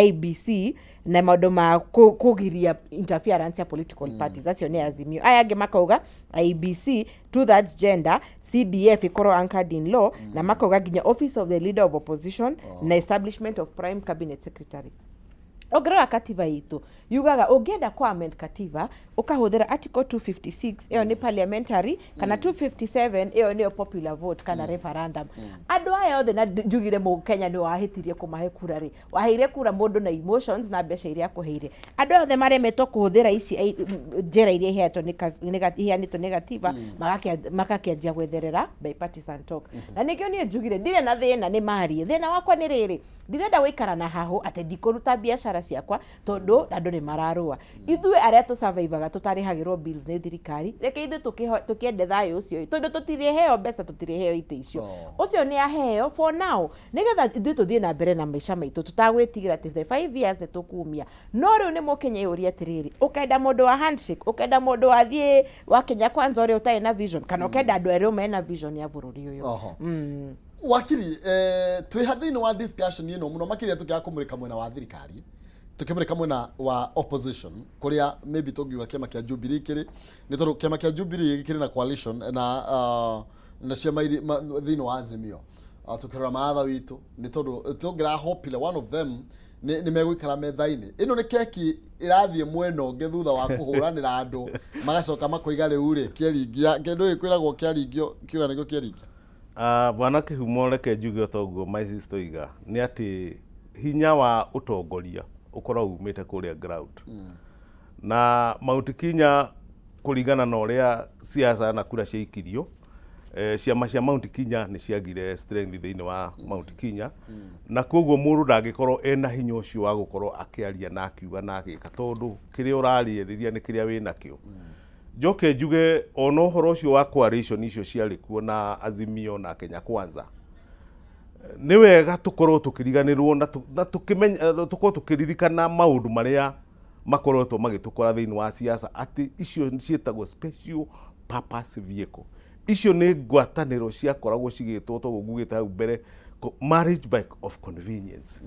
IEBC na maũndũ ma kũgiria interference ya political parties, acio nĩ Azimio. Aya angĩ makauga IEBC, two thirds gender, CDF ĩkorwo anchored in law, na makauga nginya office of the leader of opposition na establishment of prime cabinet secretary. Ũngĩrora katiba itũ yugaga ũngĩenda ku amend katiba ũkahũthĩra article 256, ĩyo nĩ parliamentary, kana 257, ĩyo nĩyo popular vote kana referendum. Andũ Andũ aya othe na njugire Mũkenya nĩ wahĩtirie kũmahe kura rĩ, waheire kura mũndũ na emotions na mbeca iria akũheire. Andũ aya othe maremetwo kũhũthĩra ici njĩra iria iheanĩtwo nĩ iheanĩtwo nĩ gatiba, magakĩanjia gwetherera bipartisan talk. Na nĩkĩo niĩ njugire ndirĩ na thĩna nĩ marie. Thĩna wakwa nĩ rĩrĩ, ndirenda gũikara na hahũ atĩ ndikũruta biacara ciakwa tondũ andũ nĩ mararũa. Ithuĩ arĩa tũ-survive-aga tũtarĩhagĩrwo bills nĩ thirikari, reke ithuĩ tũkĩende thayũ ũcio ĩ, tondũ tũtirĩheo mbeca, tũtirĩheo itĩ icio. Ũcio nĩ aheo for now, nĩgetha ithuĩ tũthiĩ na mbere na maica maitũ tũtagwĩtigĩra atĩ the 5 years nĩ tũkumia. No rĩu nĩ Mũkenya eyũrie atĩrĩrĩ, ũkenda mũndũ wa handshake, ũkenda mũndũ wathiĩ wa Kenya Kwanza ũrĩa ũtarĩ na vision, kana ũkenda andũ erũ mena vision ya bũrũri ũyũ? Wakiri, twĩ ha thĩinĩ wa discussion ĩno mũno makĩria tũkĩaga kũmũrĩka mwena wa thirikari, tũkĩmũrĩka mwena wa opposition kũrĩa maybe tũngiuga kĩama kĩa Jubilee kĩrĩ, nĩ tondũ kĩama kĩa Jubilee kĩrĩ na coalition na na ciama thĩinĩ wa Azimio. Tũkĩrora maatha witũ nĩ tondũ tũngĩrahopire one of them nĩ megũikara metha-inĩ. Ĩno nĩ keki ĩrathiĩ mwena ũngĩ thutha wa kũhũranĩra andũ magacoka makoiga rĩu rĩ kĩaringia kĩndũ gĩkĩ kwĩragwo kĩaringio kiuga nĩkĩo kĩaringia. Bwana Kĩhumo, reke njuge o ta ũguo my sister oiga, nĩ atĩ hinya wa ũtongoria ũkoragwo umĩte kũrĩa ground. Na Mount Kenya kũringana na ũrĩa siasa na kura ciaikirio, ciama cia Mount Kenya nĩ ciagire strength thĩinĩ wa Mount Kenya, na koguo mũndũ ndangĩkorwo ena hinya ũcio wa gũkorwo akĩaria na akiuga na agĩka, tondũ kĩrĩa ũrarĩrĩria nĩ kĩrĩa wĩnakĩo. Njoke njuge ona ũhoro ũcio wa coalition icio ciarĩ kuo na Azimio na Kenya Kwanza, nĩ wega tũkorwo tũkĩriganĩrwo na tũkĩmenya, tũkorwo tũkĩririkana maũndũ marĩa makoretwo magĩtũkora thĩinĩ wa siasa, atĩ icio ciĩtagwo special purpose vehicle. Icio nĩ ngwatanĩro ciakoragwo cigĩtwo toguo ngugĩte hau mbere, marriage by of convenience,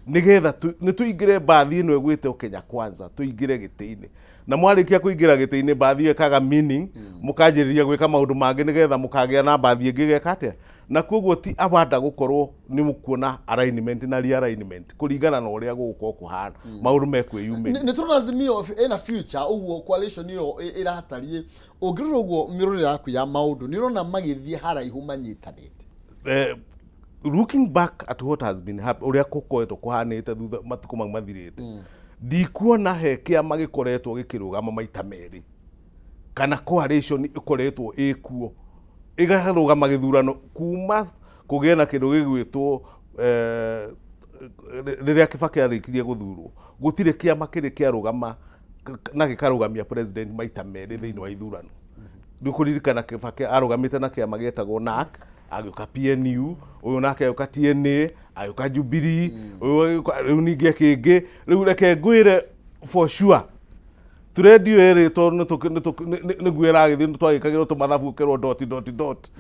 nĩgetha nĩ tũingĩre mbathi ĩno ĩgwĩtwo Kenya Kwanza, tũingĩre gĩtĩ-inĩ, na mwarĩkia kũingĩra gĩtĩ-inĩ mbathi ĩyo ĩkaga meaning, mũkanjĩrĩria gwĩka maũndũ mangĩ nĩgetha mũkagĩa na mbathi ĩngĩ ĩgeka atĩa. Na koguo ti awanda gũkorwo nĩ mũkuona alignment na realignment kũringana na ũrĩa gũgũkorwo kũhana, maũndũ mekwĩyumĩria. Nĩ tũrona Azimio ĩna future ũguo coalition ĩyo ĩratariĩ, ũngĩrora ũguo mĩrorere yaku ya maũndũ nĩ ũrona magĩthiĩ haraihu manyitanĩte? Looking back at what has been ũrĩa gũkoretwo kũhanĩte thutha matukũ mau mathirĩte, ndikuona he kĩama gĩkoretwo gĩkĩrũgama maita merĩ kana coalition ĩkoretwo ĩkuo ĩkarũgama gĩthurano kuma kũgĩe na kĩndũ gĩgwĩtwo rĩrĩa Kibaki arĩkirie gũthurwo. Gũtirĩ kĩama kĩrĩ kĩarũgama na gĩkarũgamia president maita merĩ thĩinĩ wa ithurano. Nĩ ũkũririkana Kibaki arũgamĩte na kĩama gĩetagwo NARC, agĩũka PNU, ũyũ nake agĩũka TNA, agĩũka Jubilee, ũyũ agĩũka rĩu ningĩ kĩngĩ. Rĩu reke ngwĩre for sure trend ĩyo ĩrĩ tondũ nĩguo ĩragĩthiĩ, nĩ twagĩkagĩrwo tũmathabu ũkerwo dot dot dot.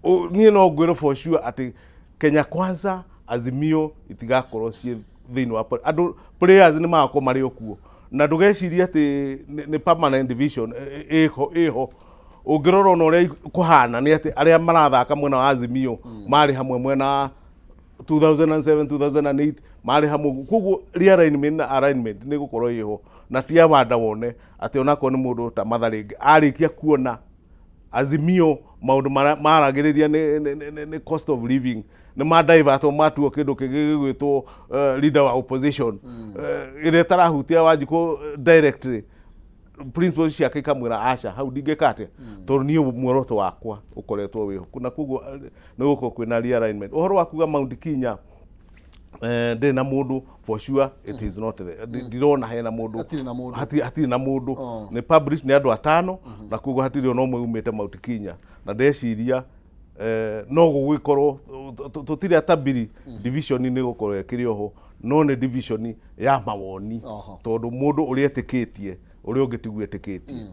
Niĩ no ngwĩre for sure atĩ Kenya Kwanza, Azimio itigakorwo ciĩ thĩinĩ wa andũ players nĩ magakorwo marĩ o kuo, na ndũgecirie atĩ nĩ permanent division ĩho ĩho. Ũngĩrora ona ũrĩa kũhana nĩ atĩ arĩa marathaka mwena wa Azimio marĩ hamwe mwena wa 2007, 2008 marĩ hamwe, koguo realignment na alignment nĩ gũkorwo ĩho, na ti awanda wone atĩ onakorwo nĩ mũndũ ta Martha rĩngĩ arĩkia kuona Azimio maũndũ maragĩrĩria nĩ cost of living nĩ ma-divertwo matuo kĩndũ kĩngĩ gĩgwĩtwo leader wa opposition, ĩrĩa ĩtarahutia Wanjikũ directly, principles ciake ikamwĩra aca, hau ndingĩka atĩa, tondũ niĩ muoroto wakwa ũkoretwo wĩho, na koguo nĩ gũkorwo kwĩna realignment. Ũhoro wa kuga Mount Kenya ndĩrĩ na mũndũ, for sure it is not there. Ndirona hena mũndũ. Hatirĩ na mũndũ. Hatirĩ na mũndũ. Nĩ publish nĩ andũ atano, na koguo hatirĩ ona ũmwe umĩte Mount Kenya, na ndeciria no gũgĩkorwo tũtirĩ atabiri division nĩ gũkorwo ĩkĩrĩ oho, no nĩ division ya mawoni, tondũ mũndũ ũrĩa etĩkĩtie ũrĩa ũngĩ tiguo etĩkĩtie.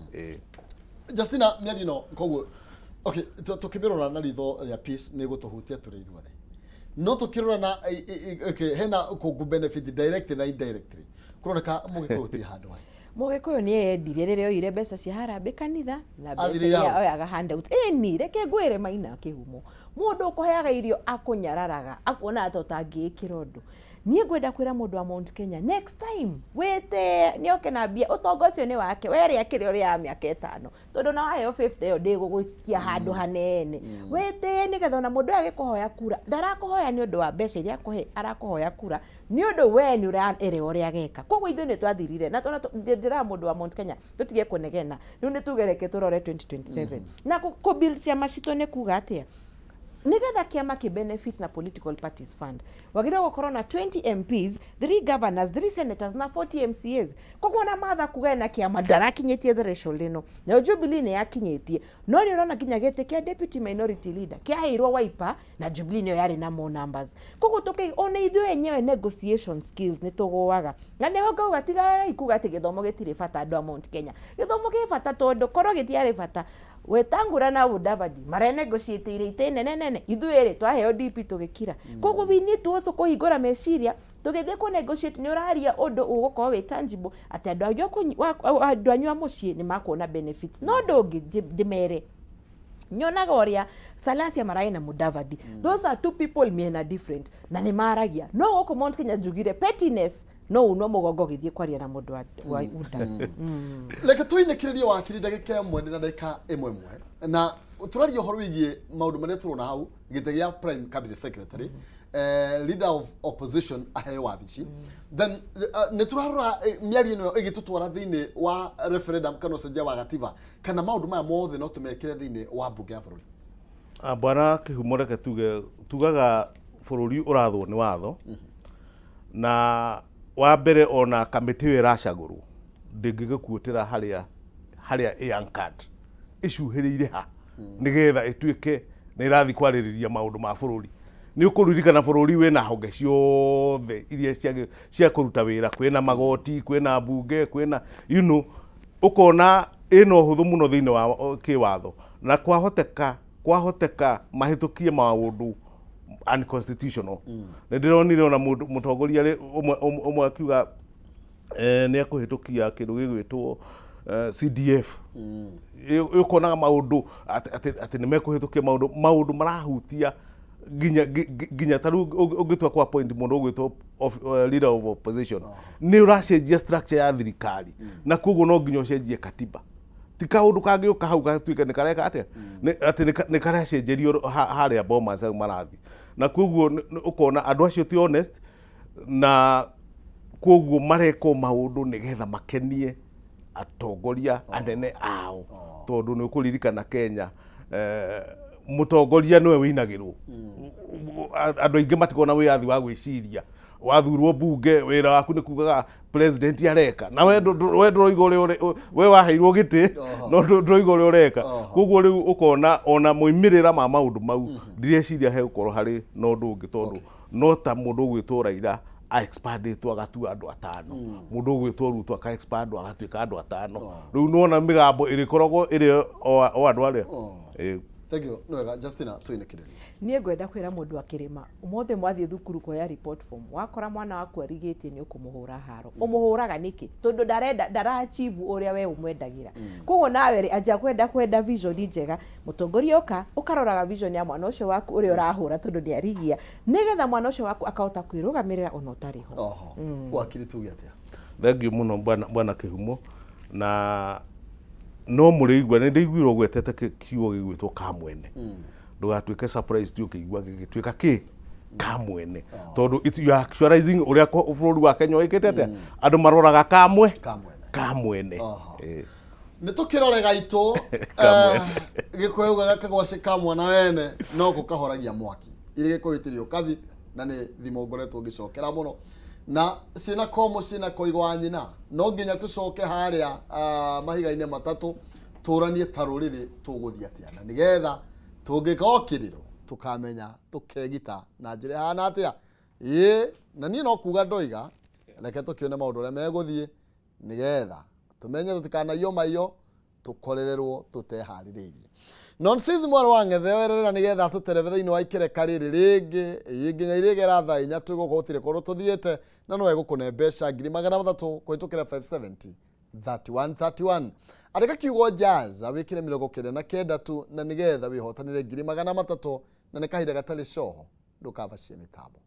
Justina, mĩario ĩno koguo okay, tũkĩmĩrora na ritho rĩa peace nĩ gũtũhutia tũrĩ ithuothe, no tũkĩrora na okay, hena kũngũ benefit directly na indirectly, kũroneka Mũgĩkũyũ gũtirĩ handũ harĩ. Mũgĩkũyũ nĩ eyendirie rĩrĩa oire mbeca cia harambĩ kanitha na mbeca Athire iria hau. oyaga handouts. Ĩni reke ngwĩre Maina Kĩhumo. Mũndũ ũkũheaga irio akũnyararaga, akuonaga ta ũtangĩĩkĩra ũndũ. Niĩ ngwenda kwĩra mũndũ wa Mount Kenya, next time wĩtĩe nĩoke na mbia, ũtonga ũcio nĩ wake, we rĩa kĩrĩa ũrĩaga mĩaka ĩtano, tondũ ona waheo 50 ĩyo ndĩgũgũikia handũ hanene. Wĩtĩe nĩgetha ona mũndũ ũyũ agĩkũhoya kura, ndarakũhoya nĩ ũndũ wa mbeca iria akũhe, arakũhoya kura nĩ ũndũ we nĩ ũraerewa ũrĩa ageka. Koguo ithuĩ nĩ twathirire, na ndĩraga mũndũ wa Mount Kenya tũtige kũnegena, rĩu nĩ tuge reke tũrore 2027. Na kũ build ciama citũ nĩ kuga atĩa? Nĩgetha kĩama kĩ benefit na political parties fund, wagĩrĩirwo gũkorwo na 20 MPs, 3 governors, 3 senators na 40 MCAs. Koguo ona Martha kuga ena kĩama ndarakinyĩtie threshold ĩno, nayo Jubilee nĩ yakinyĩtie, no nĩ ũrona nginya gĩtĩ kĩa deputy minority leader kĩaheirwo Wiper na Jubilee nĩyo yarĩ na more numbers. Koguo tũkĩ ona ithuĩ enyewe negotiation skills nĩ tũgũaga, na nĩho ngauga tigai kuga atĩ gĩthomo gĩtirĩ bata andũ a Mount Kenya. Gĩthomo gĩ bata tondũ korwo gĩtiarĩ bata Wetangula na Mudavadi marenegotiateire itĩ nene nene, ithuĩ rĩ twaheo DP tũgĩkira. Koguo we need to also kũhingũra meciria tũgĩthiĩ kũ negotiate nĩ ũraria ũndũ ũgũkorwo wĩ tangible atĩ andũ anyu andũ anyu a mũciĩ nĩ makuona benefits. No ũndũ ũngĩ ndĩmere, nyonaga ũrĩa Salasya mararĩ na Mudavadi, those are two people mĩena different na nĩ maragia. No gũkũ Mount Kenya njugire pettiness no unwo mũgongo ũgĩthiĩ kwaria na mũndũ wa UDA. Reke tũinĩkĩrĩrie wakiri ndagĩka ĩmwe na ndagĩka ĩmwe ĩmwe, na tũraria ũhoro wĩgiĩ maũndũ marĩa tũrona hau gĩtĩ gĩa prime cabinet secretary, leader of opposition aheo wabici, then nĩ tũrarora mĩario ĩno ĩgĩtũtwara thĩinĩ wa referendum kana ũcenjia wa gatiba, kana maũndũ maya mothe no tũmekĩre thĩinĩ wa mbunge ya bũrũri. Ah, bwana Kĩhumo, reke tuge tugaga bũrũri ũrathwo nĩ watho, na wa mbere ona kamĩtĩ ĩyo ĩracagũrwo ndĩngĩgĩkuĩtĩra harĩa harĩa ĩ anchored, ĩcuhĩrĩire ha nĩgetha ĩtuĩke nĩ ĩrathiĩ kwarĩrĩria maũndũ ma bũrũri. Nĩ ũkũririkana bũrũri wĩna honge ciothe iria cia kũruta wĩra, kwĩna magoti, kwĩna mbunge, kwĩna ũkona ĩna ũhũthũ mũno thĩinĩ wa kĩwatho, na kwahoteka mahĩtũkie maũndũ unconstitutional. Nĩ ndĩronire ona mũndũ mũtongoria ũmwe akiuga nĩ ekũhĩtũkia kĩndũ gĩgwĩtwo CDF. Ũkonaga maũndũ atĩ nĩ mekũhĩtũkia maũndũ marahutia nginya ta rĩu ũngĩtua kwa point mũndũ ũgwĩtwo leader of opposition, nĩ ũracenjia structure ya thirikari, na koguo no nginya ũcenjie katiba. Ti kaũndũ kangĩũka hau gatuĩke nĩ kareka atĩa, atĩ nĩ karacenjerio harĩa Bomas hau marathiĩ, na koguo ũkona andũ acio ti honest, na koguo marekwo maũndũ nĩgetha makenie atongoria anene ao, tondũ nĩ ũkũririkana Kenya mũtongoria nĩwe wĩinagĩrwo. Andũ aingĩ matikoragwo na wĩyathi wa gwĩciria. Wathurwo mbunge, wĩra waku nĩ kugaga president areka, na we ndũroiga ũrĩa we waheirwo gĩtĩ, no ndũroiga ũrĩa ũreka. Koguo rĩu ũkona ona moimĩrĩra ma maũndũ mau ndireciria hegũkorwo harĩ na ũndũ ũngĩ, tondũ no ta mũndũ ũgwĩtwo Raila expandĩtwo agatua andũ atano, mũndũ ũgwĩtwo Ruto aka expandwo agatuĩka andũ atano. Rĩu nĩwona mĩgambo ĩrĩkoragwo ĩrĩ o andũ arĩa. Thank you. Nĩ wega Justina, tũinĩkĩrĩrie. Niĩ ngwenda kwĩra mũndũ akĩrĩma, ũmũthĩ mwathiĩ thukuru kuoya report form, wakora mwana waku arigĩtie nĩ ũkũmũhũra haro. Ũmũhũraga nĩkĩ? Tondũ ndarenda, ndara achieve ũrĩa we ũmwendagĩra. Koguo nawe rĩ, anja kwenda vision njega. Mũtongoria ũka, ũkaroraga vision ya mwana ũcio waku ũrĩa ũrahũra tondũ nĩ arigia, nĩgetha mwana ũcio waku akahota kwĩrũgamĩrĩra ona ũtarĩ ho. Oho. Wakiri tuge atĩa? Thank you mũno bwana Kĩhumo, na no mũrĩigua nĩ ndĩiguire ũgwetete kiugo gĩgwĩtwo kamwene. Ndũgatuĩke surprised ũkĩigua gĩgĩtuĩka kĩ kamwene, tondũ you are actualizing ũrĩa bũrũri wa Kenya wĩkĩte atĩa, andũ maroraga kamwe Kamwene. Kamwene. Nĩ tũkĩrore gaitũ. Kamwene. Gĩkũyũ ugaga kagwacĩ ka mwana wene no gũkahoragia mwaki. Irĩ gĩkũyũ itirĩ ũkabi, na nĩ thimo ngoretwo ngĩcokera mũno, na ciĩna ko mũciĩ na koigo wa nyina, no nginya tũcoke harĩa mahiga-inĩ matatũ tũranie ta rũrĩrĩ tũgũthiĩ atĩa, na nĩgetha tũngĩkokĩrĩrwo tũkamenya tũkegita na njĩra ĩhana atĩa. Ĩĩ, na niĩ no kuga ndoiga reke tũkĩone maũndũ ũrĩa megũthiĩ, nĩgetha tũmenye tũtikanaiywo maiyo tũkorererwo tũteharĩrĩirie. Nonsense mwarĩ wa ng'ethe wererera nĩgetha tũterebe thĩinĩ wa ikereka rĩrĩ rĩngĩ. Ĩĩ, nginya irĩgera thaa 4 twĩgũka, gũtirĩ kũndũ tũthiĩte, na no egũkũne mbeca 300,000 kũhĩtũkĩra 570 31 31. Andĩka kiugo jazz wĩkĩre 99 tu, na nĩgetha wĩhotanĩre 300,000. Na nĩ kahinda gatarĩ coho, ndũkabacie mĩtambo.